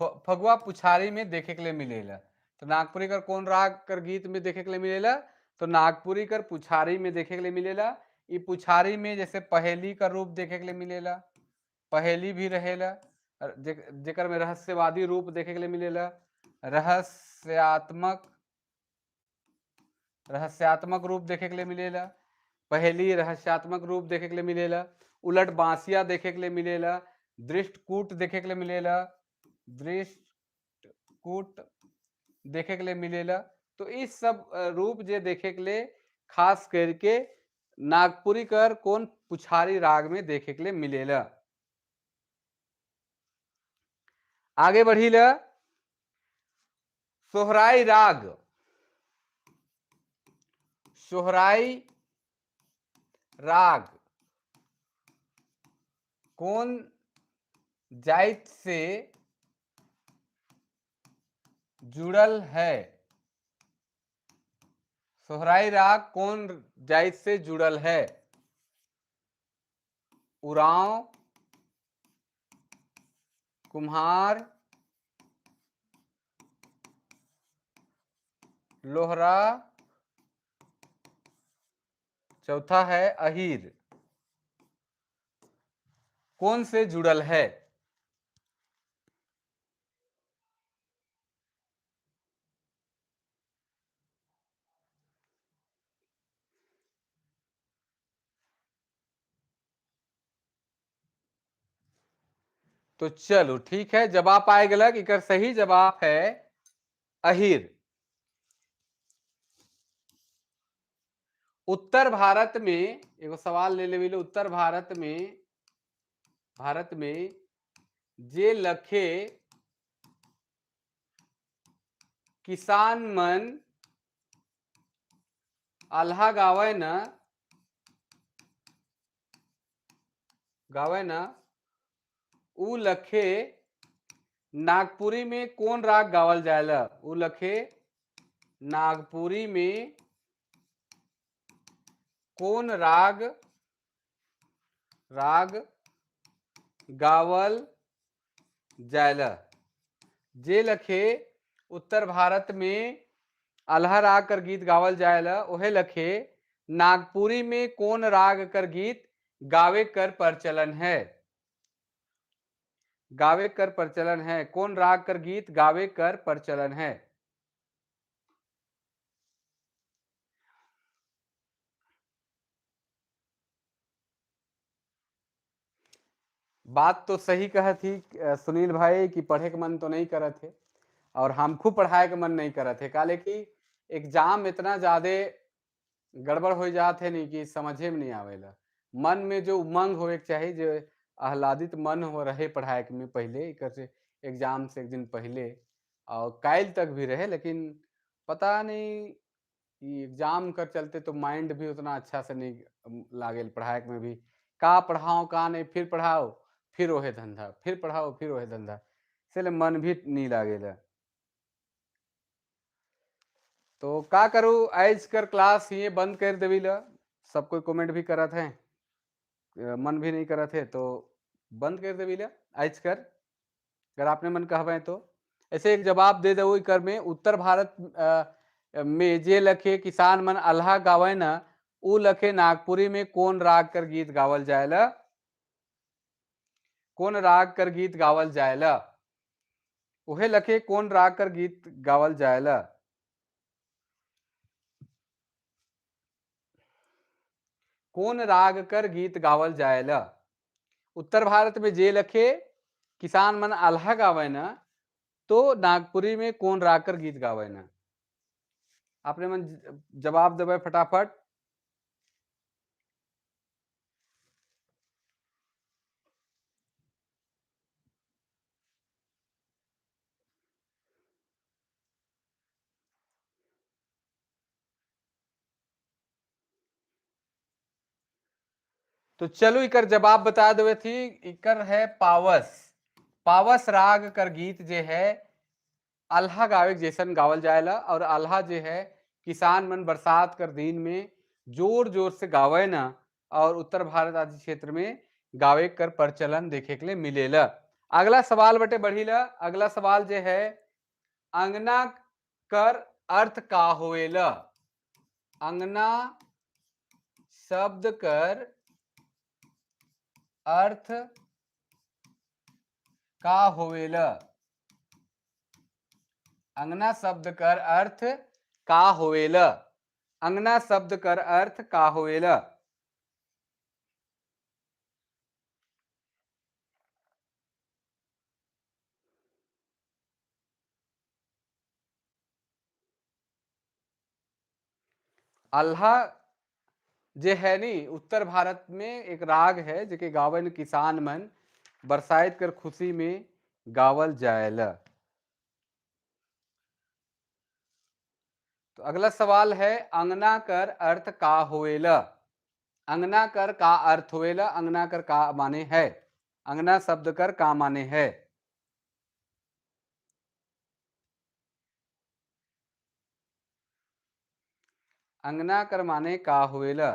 फगुआ पुछारी में देखे के लिए मिलेला। तो नागपुरी कर कौन राग कर गीत में देखे के लिए मिलेला? तो नागपुरी कर पुछारी में देखे के लिए मिलेला। ये पुछारी में जैसे पहेली का रूप देखे के लिए मिलेला, पहेली भी रहेला, जेकर में रहस्यवादी रूप देखे के लिए मिलेला, रहस्यात्मक रूप देखे के लिए मिलेला, पहेली रहस्यात्मक रूप देखे के लिए मिलेला, उलट बांसिया देखे के लिए मिलेला, दृष्टकूट देखे के लिए मिलेला, दृष्टकूट देखे के लिए मिलेला। तो इस सब रूप जे देखे के लिए खास करके नागपुरी कर कौन पुछारी राग में देखे के लिए मिलेला। आगे बढ़ीला सोहराई राग। सोहराई राग कौन जाइत से जुड़ल है? सोहराई राग कौन जाइत से जुड़ल है? उरांव, कुम्हार, लोहरा, चौथा है अहीर। कौन से जुड़ल है? तो चलो ठीक है, जवाब आए गलक। इकर सही जवाब है अहीर। उत्तर भारत में एगो सवाल ले लेविले। उत्तर भारत में जे लखे किसान मन आल्हा गावे न उ लखे नागपुरी में कौन राग गावल जाएला? उ लखे नागपुरी में कौन राग गावल जाएला? जे लखे उत्तर भारत में आल्हा राग कर गीत गावल जाएला ओहे लखे नागपुरी में कौन राग कर गीत गावे कर प्रचलन है? गावे कर प्रचलन है, कौन राग कर गीत गावे कर प्रचलन है? बात तो सही कहा थी सुनील भाई कि पढ़े के मन तो नहीं करत है और हमको पढ़ाए के मन नहीं करत है, काले कि एग्जाम इतना ज्यादा गड़बड़ हो जात है नहीं कि समझे में नहीं आवेला। मन में जो उमंग होवे के चाहिए, जो आह्लादित मन हो रहे पढ़ाए के में पहले एक एग्जाम से एक दिन पहले और काल तक भी रहे, लेकिन पता नहीं एग्जाम कर चलते तो माइंड भी उतना अच्छा से नहीं लागेल पढ़ाए में भी। का पढ़ाओ का नहीं, फिर पढ़ाओ फिर ओहे धंधा, फिर पढ़ाओ फिर ओहे धंधा, इसलिए मन भी नहीं लागेला। तो का करूँ, आज कर क्लास ये बंद कर देवी ला, सब कोई कमेंट भी करत है, मन भी नहीं करत है तो बंद कर देवी ला आज कर। अगर आपने मन कहवे तो ऐसे एक जवाब दे दो कर में। उत्तर भारत में जे लखे किसान मन आल्हा गावे ना उ लखे नागपुरी में कौन राग कर गीत गावल जाएला? कौन राग कर गीत गावल जाएला? उहे लखे कौन राग कर गीत गावल जाएला? कौन राग कर गीत गावल जाएला? उत्तर भारत में जे लखे किसान मन आल्हा गावे ना तो नागपुरी में कौन राग कर गीत गावे ना? आपने मन जवाब देवे फटाफट। तो चलो इकर जवाब बता देवे थी। इकर है पावस। पावस राग कर गीत जे है आल्हा गावे जैसन गावल जाएला और आल्हा जे है किसान मन बरसात कर दिन में जोर जोर से गावे ना और उत्तर भारत आदि क्षेत्र में गावे कर प्रचलन देखे के लिए मिलेला। अगला सवाल बटे बढ़ीला। अगला सवाल जे है अंगना कर अर्थ का होवेला? अंगना शब्द कर अर्थ का होवेला? अंगना शब्द कर अर्थ का होवेला? अंगना शब्द कर अर्थ का होवेला? आल्हा जे है नी उत्तर भारत में एक राग है जेके गावन किसान मन बरसात कर खुशी में गावल जाएला। तो अगला सवाल है अंगना कर अर्थ का होवेला? अंगना कर का अर्थ होवेला? अंगना कर का माने है? अंगना शब्द कर का माने है? अंगना कर माने का होवेला?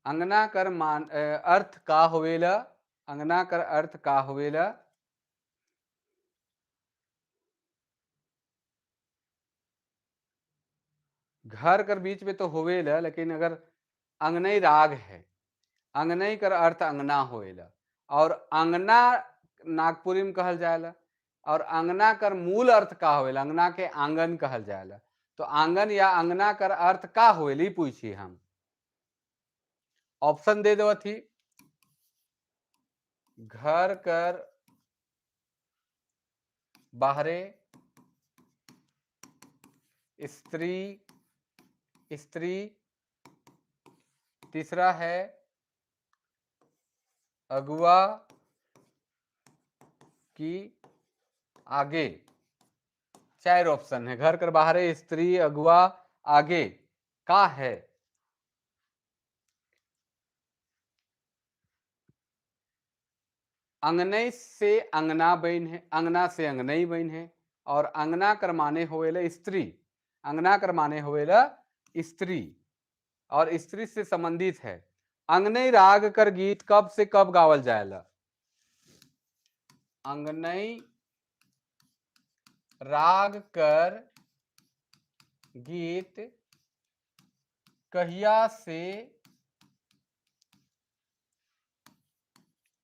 अंगना कर मान अर्थ का होवेला? अंगना कर अर्थ का होवेला? घर कर बीच में तो होवेला, लेकिन अगर अंगनई राग है, अंगनई कर अर्थ अंगना होवेला और अंगना नागपुरी में कहल जाएला और अंगना कर मूल अर्थ का होवेला? अंगना के आंगन कहल जाएला। तो आंगन या अंगना कर अर्थ का होवेली पूछी हम। ऑप्शन दे दो थी घर कर बाहरे, स्त्री, स्त्री, तीसरा है अगुआ की आगे। चार ऑप्शन है, घर कर बाहरे, स्त्री, अगुआ, आगे, का है? अंगनई से अंगना बन है, अंगना से अंगनई बन है, और अंगना कर माने होवेला स्त्री, अंगना कर माने होवेला स्त्री, और स्त्री से संबंधित है। अंगनई राग कर गीत कब से कब गावल जाएला? अंगनई राग कर गीत कहिया से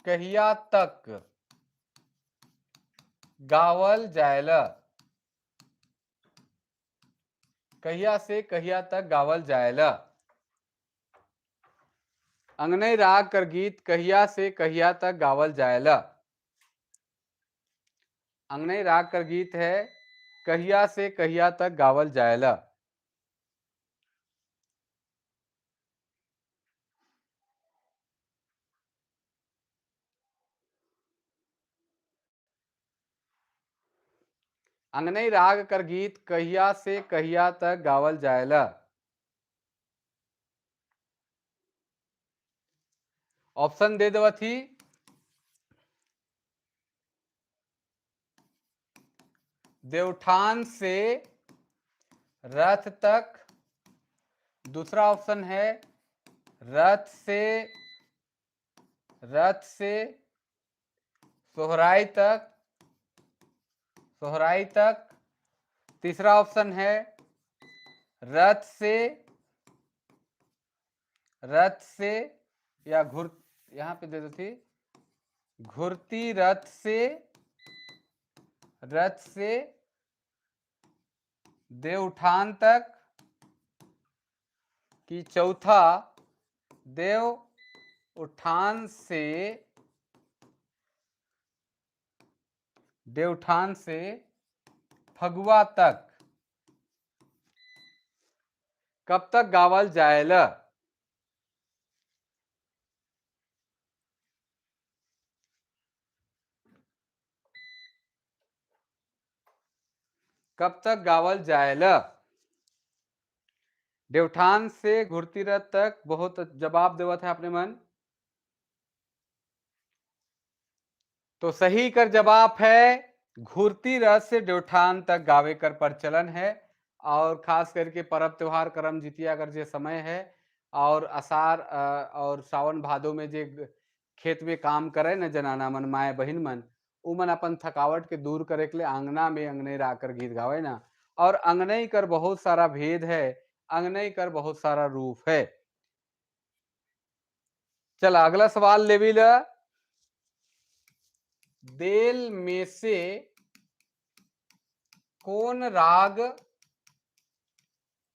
कहिया तक गावल जाएला? कहिया से कहिया तक गावल जाएला? अंगनई राग कर गीत कहिया से कहिया तक गावल जाएला? अंगनई राग कर गीत है कहिया से कहिया तक गावल जाएला? अंगनई राग कर गीत कहिया से कहिया तक गावल जाएला? ऑप्शन दे देवत ही, देवठान से रथ तक, दूसरा ऑप्शन है रथ से सोहराई तक, सोहराई तक, तीसरा ऑप्शन है रथ से या घुर, यहाँ पे दे दो थी घुरती रथ से देवउठान तक, कि चौथा देव उठान से, देवठान से फगुआ तक। कब तक गावल जाएला? कब तक गावल जाएला? देवठान से घुरती रथ तक। बहुत जवाब देवत है अपने मन। तो सही कर जवाब है घुरती रथ से देवठान तक गावे कर प्रचलन है। और खास करके पर्व त्योहार करम जितिया कर जे समय है और आषाढ़ और सावन भादो में जे खेत में काम करे न जनाना मन, माए बहिन मन, उ मन अपन थकावट के दूर करे के लिए आंगना में अंगनई राकर गीत गावे ना। और अंगनई कर बहुत सारा भेद है, अंगनई कर बहुत सारा रूप है। चला अगला सवाल लेवी ला। देल में से कौन राग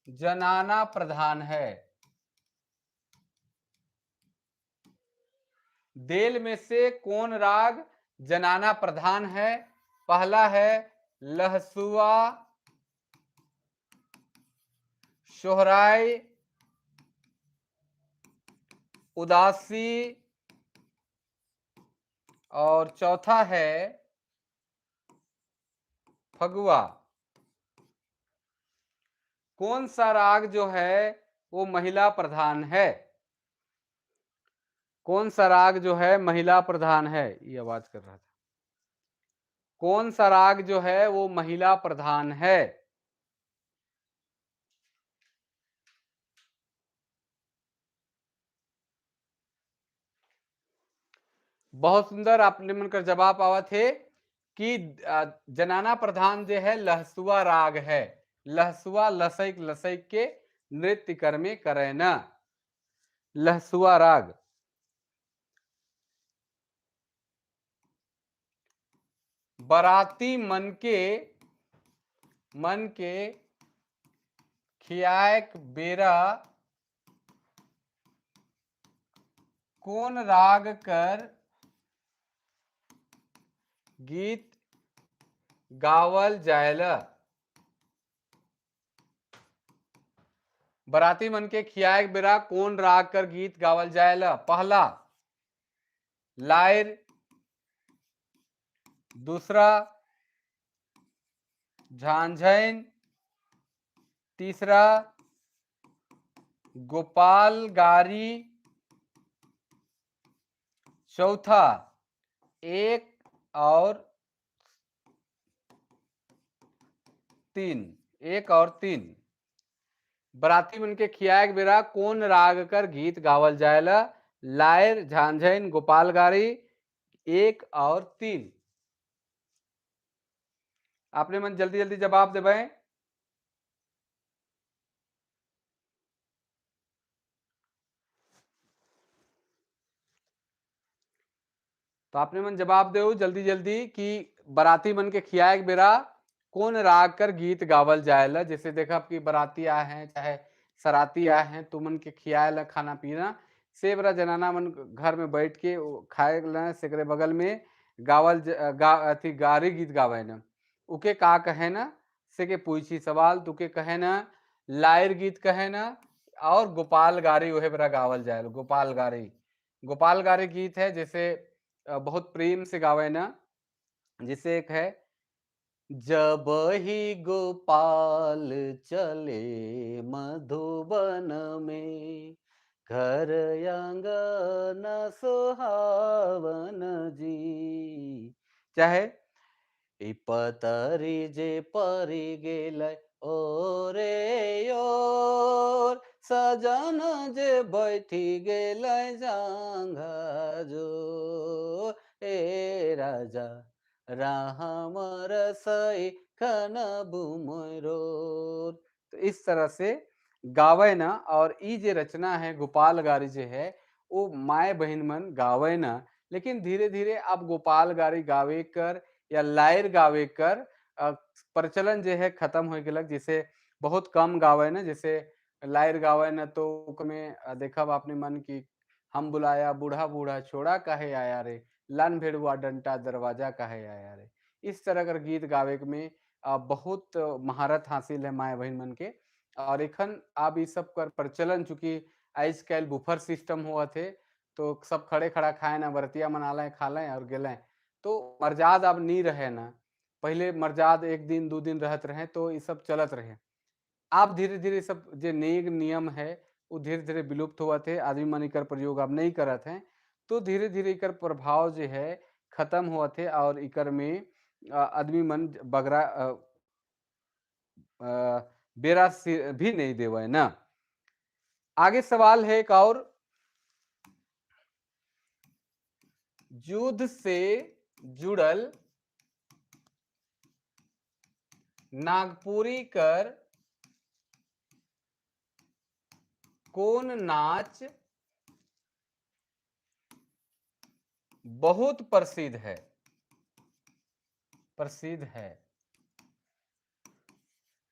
जनाना प्रधान है? देल में से कौन राग जनाना प्रधान है? पहला है लहसुआ, सोहराई, उदासी, और चौथा है फगुआ। कौन सा राग जो है वो महिला प्रधान है? कौन सा राग जो है महिला प्रधान है? ये आवाज कर रहा था। कौन सा राग जो है वो महिला प्रधान है? बहुत सुंदर आपने मनकर जवाब आवा थे कि जनाना प्रधान जो है लहसुआ राग है। लहसुआ लसैक लसैक के नृत्य कर्मे करे न, लहसुआ राग। बराती मन के खियाक बेरा कौन राग कर गीत गावल जायला? बराती मन के खियाए के बेरा कौन राग कर गीत गावल जाएला? पहला लायर, दूसरा झांझैन, तीसरा गोपाल गारी, चौथा 1 और 3। 1 और 3। बराती मन के खियाए के बेरा कौन राग कर गीत गावल जाएला? लायर, झांझैन, गोपाल गारी, 1 और 3। आपने मन जल्दी जल्दी जवाब देवे। तो आपने मन जवाब दे जल्दी जल्दी कि बराती मन के खियाए के बेरा कौन राग कर गीत गावल जाएला। जैसे देखा कि बराती आए हैं चाहे सराती आए हैं तो मन के खियाए ला खाना पीना से बरा जनाना मन घर में बैठ के खाए ला, सेकरे बगल में गावल अथी गारी गीत गावे न, उके का कहे ना से के पूछी सवाल, तुके कहे ना लायर गीत कहे ना, और गोपाल गारी वह बरा गावल जाए। गोपाल गारी, गोपाल गारी गीत है जैसे बहुत प्रेम से गावे ना, जिसे एक है जब ही गोपाल चले मधुबन में, घर आंगन सुहावन जी, चाहे पतरी जे परी गेल ओरे ओर, सजन जे बैठी गेल जांघा जो, ए राजा राम रसई खन बुमरोर। तो इस तरह से गावे ना। और ई जे रचना है गोपाल गारी जे है वो माए बहन मन गावे ना, लेकिन धीरे धीरे अब गोपाल गारी गावे कर या लायर गावे कर प्रचलन जे है खत्म हो गया, जिसे बहुत कम गावे ना। जैसे लायर गावे ना तो में देखा आपने मन की हम बुलाया बूढ़ा बूढ़ा छोड़ा काहे आया रे, लन भेड़ुआ डंटा दरवाजा काहे आया रे। इस तरह कर गीत गावे में बहुत महारत हासिल है माए बहन मन के। और एखन अब ये सब कर प्रचलन चूंकि आज कल बुफर सिस्टम हुआ थे तो सब खड़े खड़ा खाए ना, बरतिया मना लें खा लें और गेलें, तो मर्याद अब नहीं रहे ना। पहले मर्याद 1 दिन 2 दिन रहत रहे तो ये सब चलत रहे। अब धीरे धीरे सब जो नेग नियम है वो धीरे धीरे विलुप्त हुआ थे, आदमी मन एकर प्रयोग अब नहीं करत हैं, तो धीरे धीरे एकर प्रभाव जो है खत्म हुआ थे और इकर में आदमी मन बगरा बेरा भी नहीं देवे ना। आगे सवाल है एक और, युद्ध से जुड़ल नागपुरी कर कौन नाच बहुत प्रसिद्ध है? प्रसिद्ध है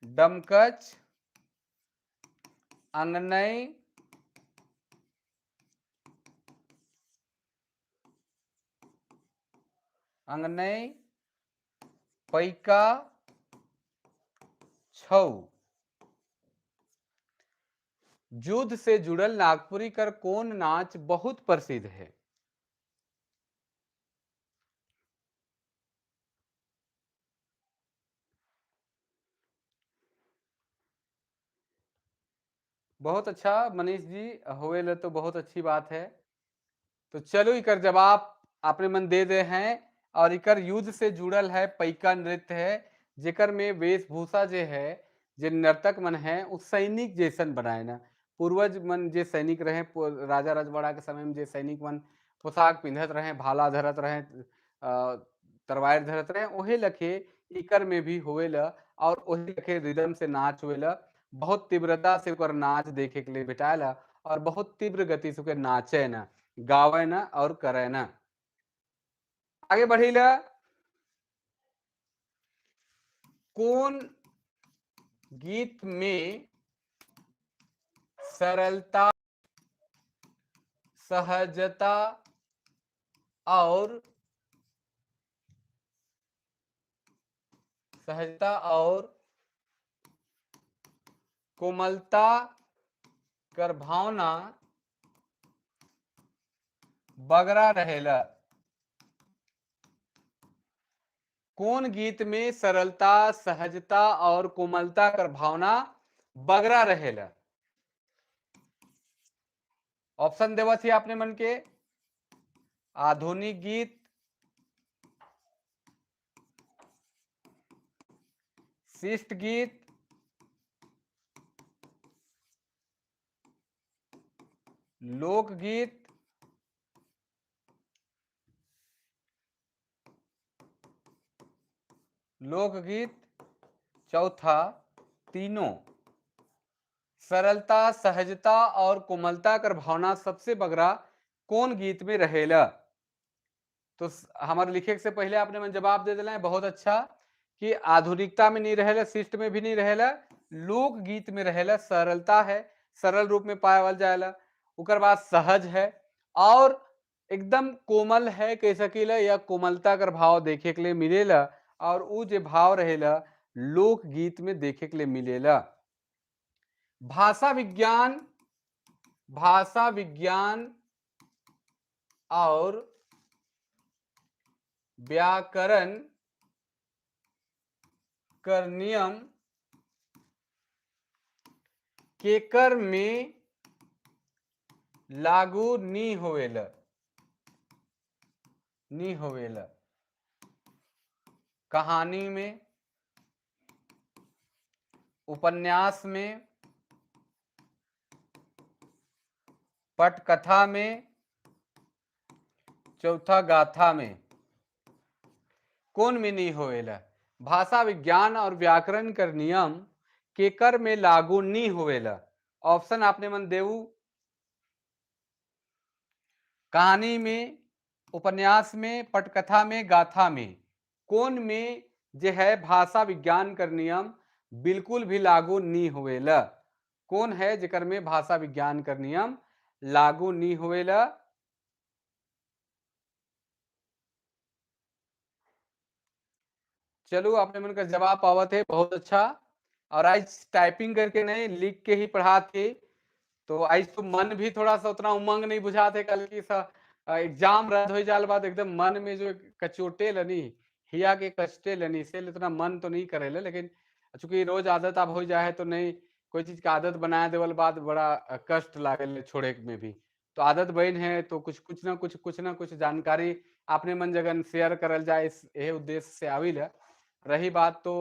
डमकच, अंगनई, अंगनई, पैका, छऊ। युद्ध से जुड़ल नागपुरी कर कौन नाच बहुत प्रसिद्ध है? बहुत अच्छा मनीष जी, होवेला तो बहुत अच्छी बात है। तो चलो इकर जवाब आपने मन दे दे हैं। और इकर युद्ध से जुड़ल है पैका नृत्य है, जेकर में वेशभूषा जे है जे नर्तक मन है उस सैनिक जैसन बनाए ना। पूर्वज मन जे सैनिक रहे, राजा रजवाड़ा के समय में जे सैनिक मन पोशाक पिंधत रहे, भाला धरत रहे, तलवार धरत रहे, ओहे लखे इकर में भी होवेला और ओहे लखे रिदम से नाच होवेला। बहुत तीव्रता से ओकर नाच देखे के लिए भेटाला और बहुत तीव्र गति से ओकर नाचे ना, गावे ना और करे ना। आगे बढ़ीला, कौन गीत में सरलता, सहजता और सहजता और कोमलता कर भावना बगरा रहेला? कौन गीत में सरलता, सहजता और कोमलता कर भावना बगरा रहेला? ऑप्शन देवत ही आपने मन के आधुनिक गीत, शिष्ट गीत, लोकगीत, लोकगीत, चौथा तीनों। सरलता, सहजता और कोमलता कर भावना सबसे बगरा कौन गीत में रहेला? तो हमारे लिखे से पहले आपने मन जवाब दे दिला है, बहुत अच्छा, कि आधुनिकता में नहीं रहेला, शिष्ट में भी नहीं रहेला, लोकगीत में रहेला। सरलता है, सरल रूप में पावल जाएला, उकर बाद सहज है और एकदम कोमल है कह सकीला, या कोमलता कर भाव देखे के लिए मिलेला, और उ जे भाव रहेला लोकगीत में देखे के लिए मिलेला। भाषा विज्ञान, भाषा विज्ञान और व्याकरण कर नियम केकर में लागू नी होवेला, नी होवेला। कहानी में, उपन्यास में, पटकथा में, चौथा गाथा में, कौन में नहीं होवेला? भाषा विज्ञान और व्याकरण कर नियम केकर में लागू नहीं होवेला। ऑप्शन आपने मन देऊ कहानी में, उपन्यास में, पटकथा में, गाथा में, कौन में जो है भाषा विज्ञान कर नियम बिल्कुल भी लागू नहीं होवेला? कौन है जेकर में भाषा विज्ञान कर नियम लागू नहीं होवेला? चलो आपने मन का जवाब पावत है, बहुत अच्छा। और आज टाइपिंग करके नहीं, लिख के ही पढ़ाते, तो आज तो मन भी थोड़ा सा उतना उमंग नहीं बुझाते। कल की सा एग्जाम रद्द हो जाल बाद एकदम मन में जो कचोटे लनी, हिया के कचटे लनी, से इतना मन तो नहीं करेले, लेकिन चूंकि रोज आदत अब हो जाए तो नहीं, कोई चीज का आदत बनाए देवल बाद बड़ा कष्ट लागे छोड़े में भी, तो आदत बन है तो कुछ कुछ ना कुछ कुछ ना कुछ जानकारी आपने मन जगन शेयर करल जाए, इस यही उद्देश्य से आविल है। रही बात तो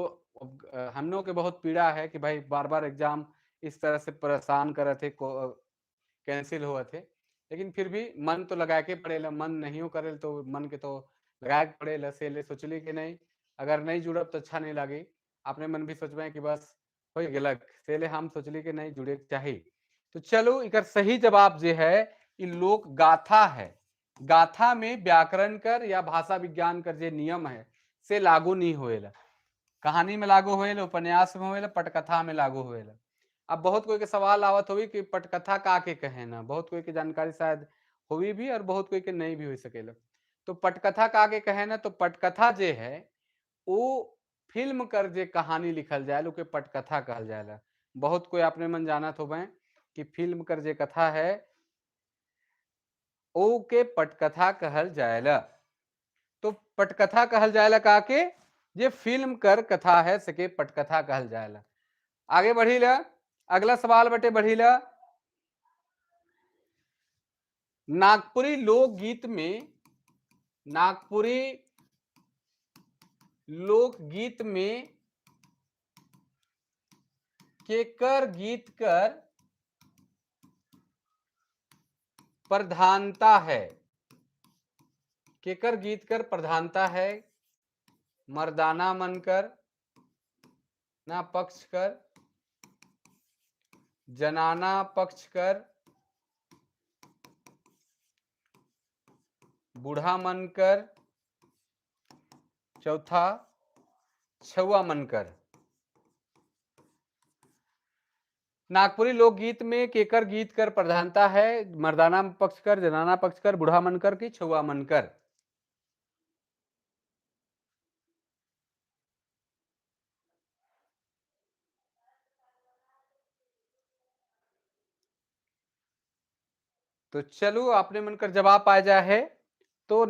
हम लोग के बहुत पीड़ा है कि भाई बार बार एग्जाम इस तरह से परेशान करे थे, कैंसिल हुआ थे, लेकिन फिर भी मन तो लगा के पड़ेला, मन नहीं करे तो मन के तो लगा के पड़ेला। से ले सोचली कि नहीं अगर नहीं जुड़ब तो अच्छा नहीं लगी, अपने मन भी सोचबे कि बस हो गलक, से ले हम सोचली कि नहीं जुड़े चाहिए। तो चलो इकर सही जवाब जो है ये लोक गाथा है। गाथा में व्याकरण कर या भाषा विज्ञान कर जो नियम है से लागू नहीं होएला, कहानी में लागू होएला, उपन्यास में होएला, पटकथा में लागू होएला। अब बहुत कोई के सवाल आवत होई कि पटकथा का के कहे ना, बहुत कोई के जानकारी शायद होई भी और बहुत कोई के नहीं भी हो सकेला। तो पटकथा का के कहे ना, तो पटकथा जे है वो फिल्म कर जे कहानी लिखल जाए के पटकथा कहल जाएला। बहुत कोई अपने मन जानत होबे कि फिल्म कर जे कथा है ओ के पटकथा कहल जाएला। तो पटकथा कहल जाएला का के जे फिल्म कर कथा है सके पटकथा कहल जाएला। आगे बढ़ीला, अगला सवाल बटे बढ़ीला। नागपुरी लोकगीत में, नागपुरी लोकगीत में केकर गीत कर प्रधानता है? केकर गीत कर प्रधानता है? मर्दाना मन कर, ना पक्ष कर, जनाना पक्ष कर, बूढ़ा मन कर, चौथा छुआ मन कर। नागपुरी लोकगीत में केकर गीत कर प्रधानता है? मर्दाना पक्ष कर, जनाना पक्ष कर, बूढ़ा मन कर कि छुआ मन कर? तो चलो आपने मन कर जवाब आ जाए है। तो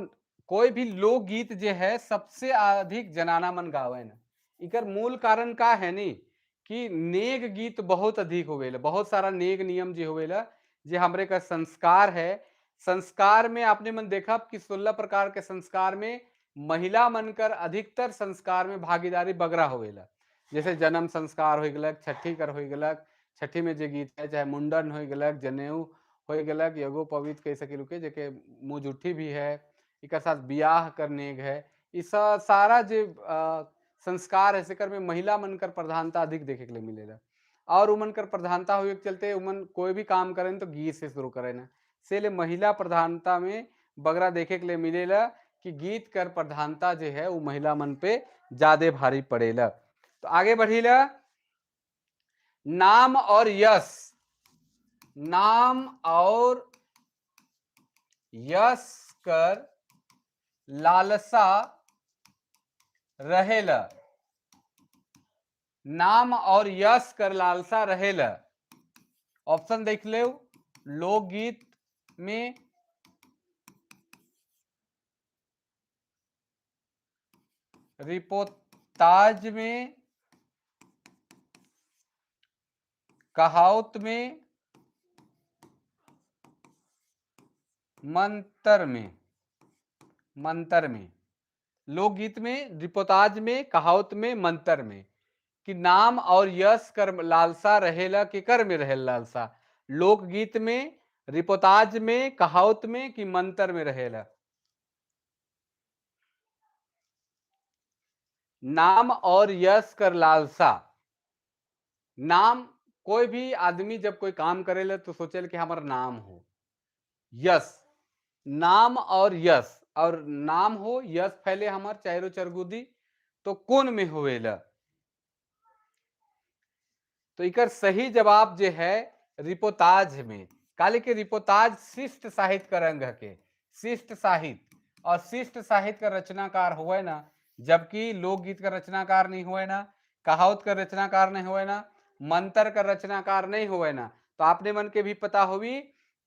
कोई भी लोकगीत जे है सबसे अधिक जनाना मन गावे न, इकर मूल कारण का है नी कि नेग गीत बहुत अधिक होवेला, बहुत सारा नेग नियम जे होवेला, जे हमरे का संस्कार है। संस्कार में आपने मन देखा कि 16 प्रकार के संस्कार में महिला मन कर अधिकतर संस्कार में भागीदारी बगरा होवेला। जैसे जन्म संस्कार हो गलक, छठी कर हो गलक, छठी में जे गीत है, चाहे मुंडन हो गलक, जनेऊ हो गलक, यज्ञोपवीत कह सके के जेके मुँह जुठी भी है, एक साथ ब्याह करने है, इस सारा जे संस्कार है सेकर में महिला मन कर प्रधानता अधिक देखे के लिए मिलेला। और उमन कर प्रधानता हुए के चलते उमन कोई भी काम करें तो गीत से शुरू करें ना, इसलिए महिला प्रधानता में बगरा देखे के लिए मिलेला कि गीत कर प्रधानता जो है वो महिला मन पे ज्यादा भारी पड़ेला। तो आगे बढ़ीला, नाम और यश, नाम और यश कर लालसा रहेला, नाम और यश कर लालसा रहेला। ऑप्शन देख ले, लोकगीत में, रिपोर्ताज में, कहावत में, मंत्र में। मंत्र में, लोकगीत में, रिपोर्ताज में, कहावत में, मंत्र में, कि नाम और यश कर लालसा रहेला के कर में रहे लालसा, लोकगीत में, रिपोर्ताज में, कहावत में कि मंत्र में रहेला। नाम और यश कर लालसा, नाम, कोई भी आदमी जब कोई काम करेला तो सोचेला कि हमारा नाम हो, यश, नाम और यश, और नाम हो यश फैले हमार चारों चरगुदी, तो कौन में होवेला? तो इकर सही जवाब जे है रिपोर्ताज में। काले के रिपोर्ताज शिष्ट साहित्य का रंग के, शिष्ट साहित्य, और शिष्ट साहित्य का रचनाकार हुए ना, जबकि लोकगीत का रचनाकार नहीं हुए ना, कहावत का रचनाकार नहीं हुए ना, मंत्र का रचनाकार नहीं हुए ना। तो आपने मन के भी पता होगी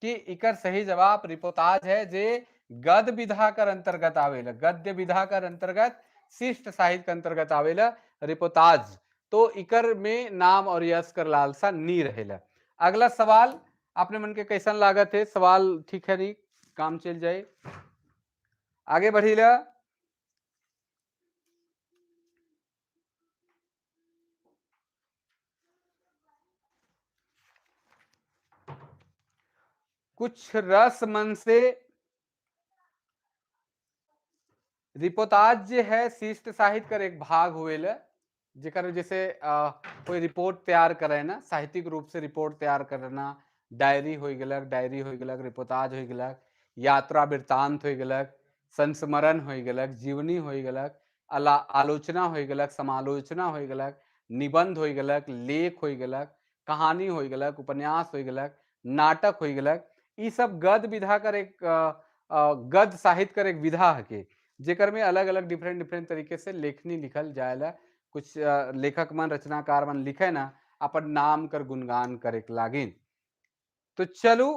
कि इकर सही जवाब रिपोर्ताज है, जे गद्य विधा कर अंतर्गत आवेला, गद्य विधा कर अंतर्गत शिष्ट साहित्य के अंतर्गत आवेला रिपोर्ताज। तो इकर में नाम और यश कर लालसा नी रहेला। अगला सवाल आपने मन के कैसन लागत है? सवाल ठीक है नहीं, काम चल जाए। आगे बढ़ीला, कुछ रस मन से रिपोर्ताज जे है शिष्ट साहित्य कर एक भाग हुएला, जेकर जैसे कोई रिपोर्ट तैयार करे ना, साहित्यिक रूप से रिपोर्ट तैयार करना, डायरी हो गलक, डायरी हो गलक, रिपोर्ताज हो गलक, यात्रा वृत्तांत हो गलक, संस्मरण हो गलक, जीवनी हो गलक, आलोचना हो गलक, समालोचना हो गलक, निबंध हो गलक, लेख हो गलक, कहानी हो गलक, उपन्यास हो गलक, नाटक हो गलक, ये सब गद्य विधा कर एक गद्य साहित्य कर एक विधा है, जेकर में अलग अलग डिफरेंट डिफरेंट तरीके से लेखनी लिखल जाएला। कुछ लेखक मन रचनाकार मन लिखे ना अपन नाम कर गुणगान करे लागिन। तो चलो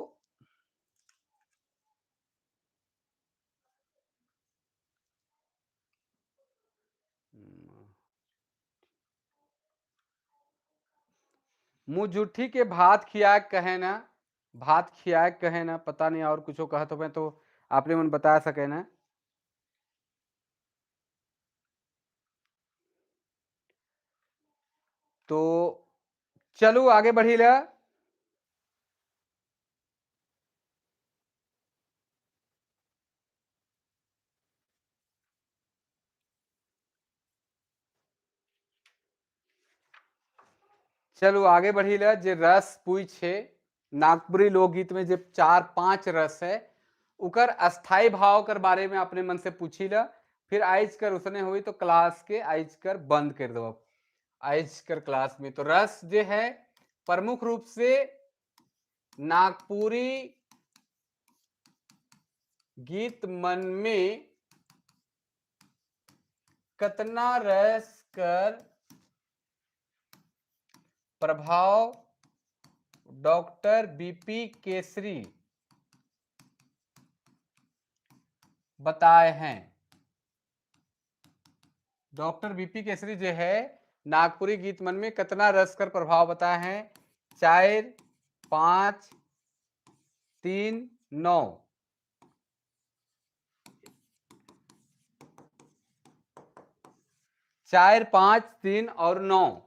मुँह जुठी के भात खिया कहे ना, भात खिया कहे ना, पता नहीं और कुछ कहत हो तो आपने मन बता सके ना। तो चलो आगे बढ़ी ला। चलो आगे बढ़ी ला। जे रस पूछे नागपुरी लोकगीत में जे 4-5 रस है उकर अस्थाई भाव कर बारे में अपने मन से पूछी ला, फिर आइज कर उसने हुई तो क्लास के आइज कर बंद कर दो आइज कर क्लास में। तो रस जो है प्रमुख रूप से नागपुरी गीत मन में कतना रस कर प्रभाव डॉक्टर बीपी केसरी बताए हैं? डॉक्टर बीपी केसरी जो है नागपुरी गीत मन में कितना रस कर प्रभाव बताए हैं? 4, 5, 3, 9। 4, 5, 3 और 9।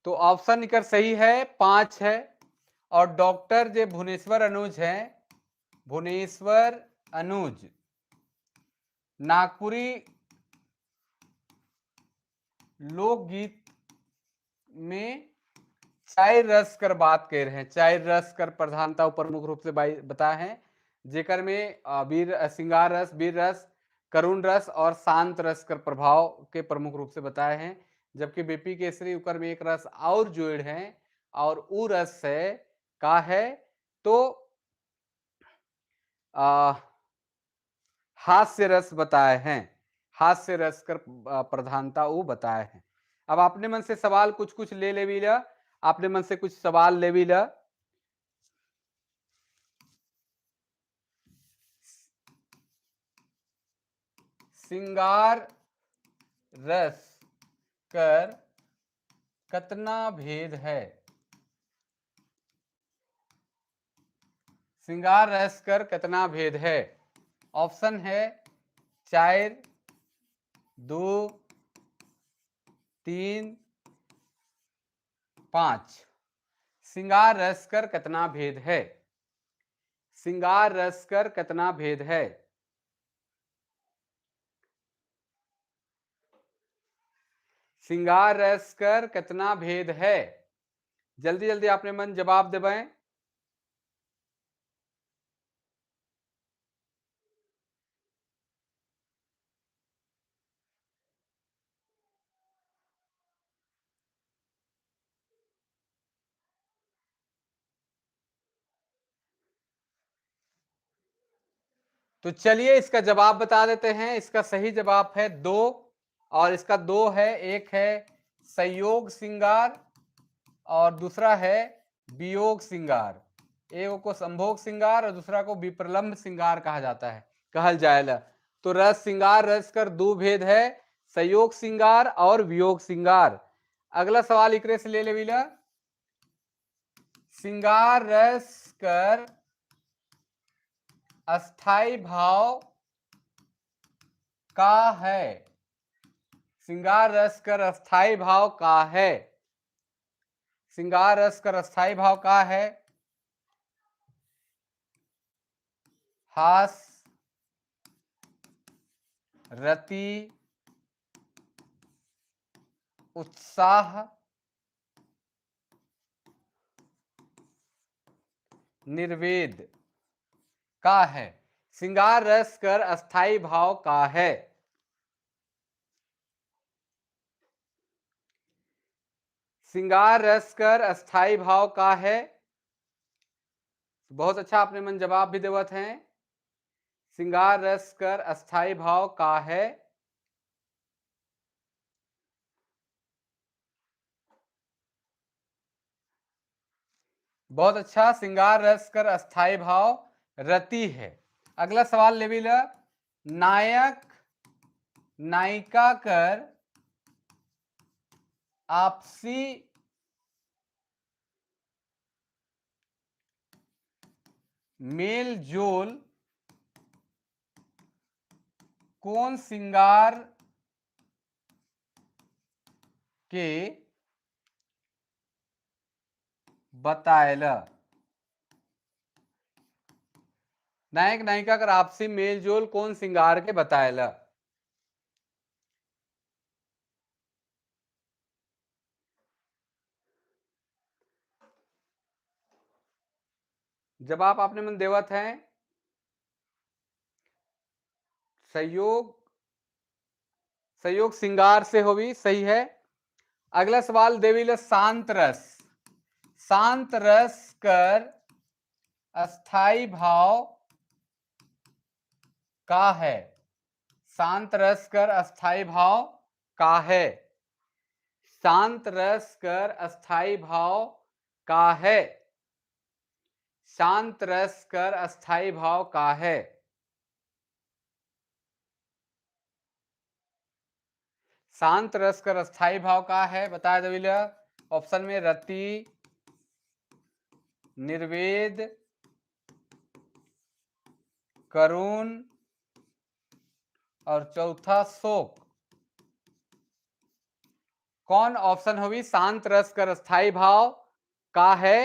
तो ऑप्शन निकर सही है 5 है। और डॉक्टर जे भुवनेश्वर अनुज हैं, भुवनेश्वर अनुज नागपुरी लोकगीत में 4 रस कर बात कर रहे हैं। 4 रस कर प्रधानता प्रमुख रूप से बताए हैं, जेकर में वीर श्रृंगार रस, वीर रस, करुण रस और शांत रस कर प्रभाव के प्रमुख रूप से बताए हैं। जबकि बीपी केसरी उकर में एक रस और जोड़ हैं और उ रस है का है तो हास्य रस बताए हैं। हास्य रस कर प्रधानता वो बताए हैं। अब आपने मन से सवाल कुछ कुछ ले ले ला, आपने मन से कुछ सवाल ले भी ला। श्रृंगार रस कर कितना भेद है? श्रृंगार रस कर कितना भेद है? ऑप्शन है 4, 2, 3, 5। श्रृंगार रस कर कितना भेद है? श्रृंगार रस कर कितना भेद है? श्रृंगार रस कर कितना भेद है? जल्दी जल्दी आपने मन जवाब देवें। तो चलिए इसका जवाब बता देते हैं। इसका सही जवाब है 2, और इसका 2 है, एक है संयोग श्रृंगार और दूसरा है वियोग श्रृंगार। एक को संभोग श्रृंगार और दूसरा को विप्रलंब श्रृंगार कहा जाता है, कहल जाएला। तो रस श्रृंगार रस कर 2 भेद है, संयोग श्रृंगार और वियोग श्रृंगार। अगला सवाल इकरे से ले ले। श्रृंगार रस कर अस्थाई भाव का है? श्रृंगार रस कर अस्थाई भाव का है? श्रृंगार रस कर अस्थाई भाव का है? हास, रति, उत्साह, निर्वेद का है? श्रृंगार रस कर अस्थाई भाव का है? श्रृंगार रस कर अस्थाई भाव का है? बहुत अच्छा आपने मन जवाब भी देवत हैं। श्रृंगार रस कर अस्थाई भाव का है? बहुत अच्छा, श्रृंगार रस कर अस्थाई भाव रति है। अगला सवाल ले ला। नायक नायिका कर आपसी मेल जोल कौन श्रृंगार के बताएला? नायक नायिका कर आपसी मेल जोल कौन श्रृंगार के बताएला? जवाब आपने मन देवत है संयोग, संयोग श्रृंगार से होगी, सही है। अगला सवाल देवीला शांत रस। शांत रस कर अस्थाई भाव का है? शांत रस कर अस्थाई भाव का है? शांत रस कर अस्थाई भाव का है? शांत रस कर अस्थाई भाव का है? शांत रस कर अस्थाई भाव का है बता देविला। ऑप्शन में रति, निर्वेद, करुण और चौथा शोक। कौन ऑप्शन होगी? शांत रस कर अस्थाई भाव का है?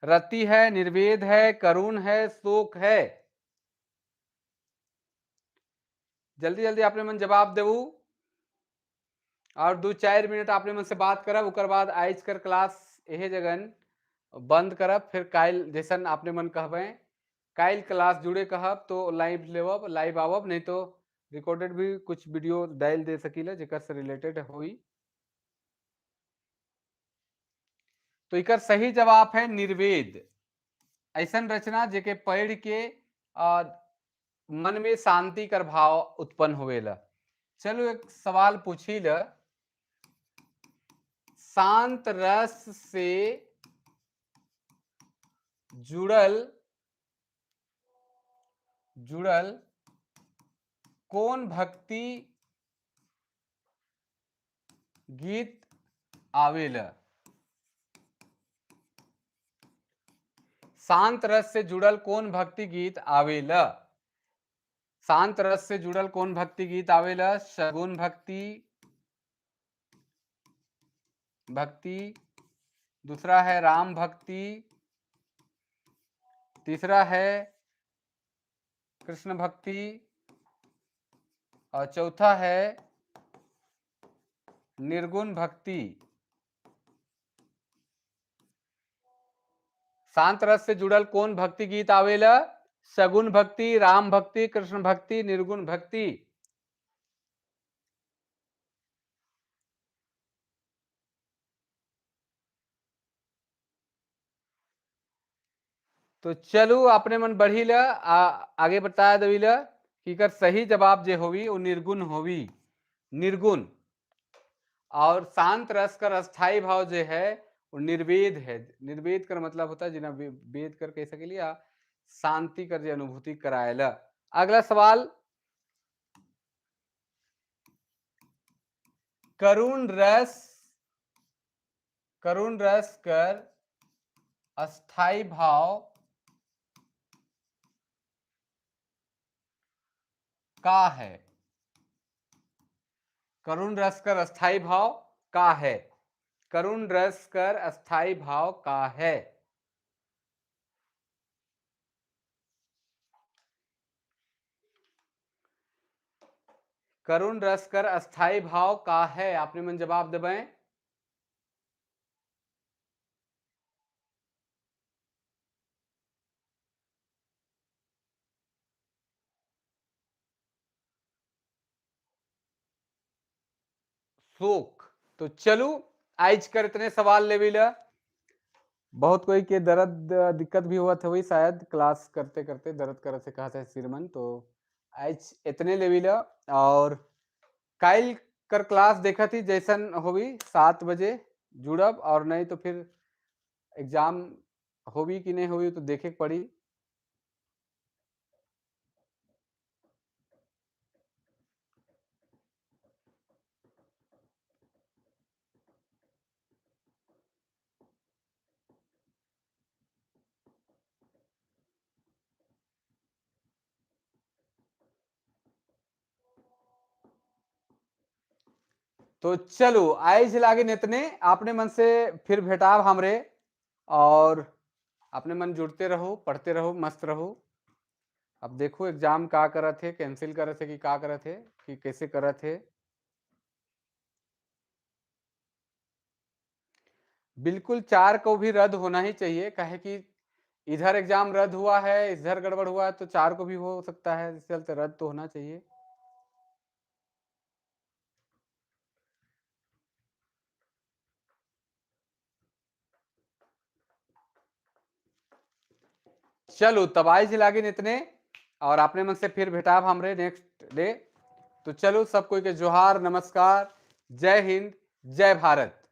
रति है, निर्वेद है, करुण है, शोक है। जल्दी जल्दी अपने मन जवाब देवू और 2-4 मिनट अपने मन से बात करब, उकर बाद आज कर क्लास यही जगन बंद करब। फिर काल जैसन अपने मन कहबे काल क्लास जुड़े कहब तो लाइव लेवब, लाइव आवब, नहीं तो रिकॉर्डेड भी कुछ वीडियो डाल दे सकीला जेकर से रिलेटेड होई। तो इकर सही जवाब है निर्वेद। ऐसा रचना जेके पढ़ के मन में शांति कर भाव उत्पन्न होवेला। चलो एक सवाल पूछी ल, शांत रस से जुड़ल जुड़ल कौन भक्ति गीत आवेला? शांत रस से जुड़ल कौन भक्ति गीत आवेला? शांत रस से जुड़ल कौन भक्ति गीत आवेला? सगुन भक्ति भक्ति, दूसरा है राम भक्ति, तीसरा है कृष्ण भक्ति और चौथा है निर्गुण भक्ति। शांत रस से जुड़ल कौन भक्ति गीत आवेला? सगुन भक्ति, राम भक्ति, कृष्ण भक्ति, निर्गुण भक्ति। तो चलो अपने मन बढ़ी ल आगे बताया दवी ल कि कर सही जवाब जे होवी वो निर्गुण होवी, निर्गुण। और शांत रस कर अस्थाई भाव जे है वो निर्वेद है। निर्वेद कर मतलब होता है जिना वेद कर कह सके लिया शांति कर जे अनुभूति करायला। अगला सवाल, करुण रस, करुण रस कर अस्थाई भाव का है? करुण रस कर अस्थाई भाव का है? करुण रस कर अस्थाई भाव का है? करुण रस कर अस्थाई भाव का है? आपने मन जवाब देवे। शोक। तो चलू आज कर इतने सवाल ले ला। बहुत कोई के दर्द दिक्कत भी हुआ था वही शायद क्लास करते करते दर्द करे से कहा था सिरमन। तो आज इतने ले ला और काल कर क्लास देखा थी जैसन होवी 7 बजे जुड़ब और नहीं तो फिर एग्जाम होवी कि नहीं होवी तो देखे पड़ी। तो चलो आइज लागे इतने आपने मन से फिर भेटाब हमरे और अपने मन जुड़ते रहो, पढ़ते रहो, मस्त रहो। अब देखो एग्जाम का करत है, कैंसिल करत है कि का करत है कि कैसे करत है। बिल्कुल 4 को भी रद्द होना ही चाहिए, काहे कि इधर एग्जाम रद्द हुआ है, इधर गड़बड़ हुआ है, तो 4 को भी हो सकता है, इस चलते रद्द तो होना चाहिए। चलो तब आज लागिन इतने और अपने मन से फिर भेटाब हमरे नेक्स्ट डे। तो चलो सब कोई के जोहार, नमस्कार, जय हिंद, जय भारत।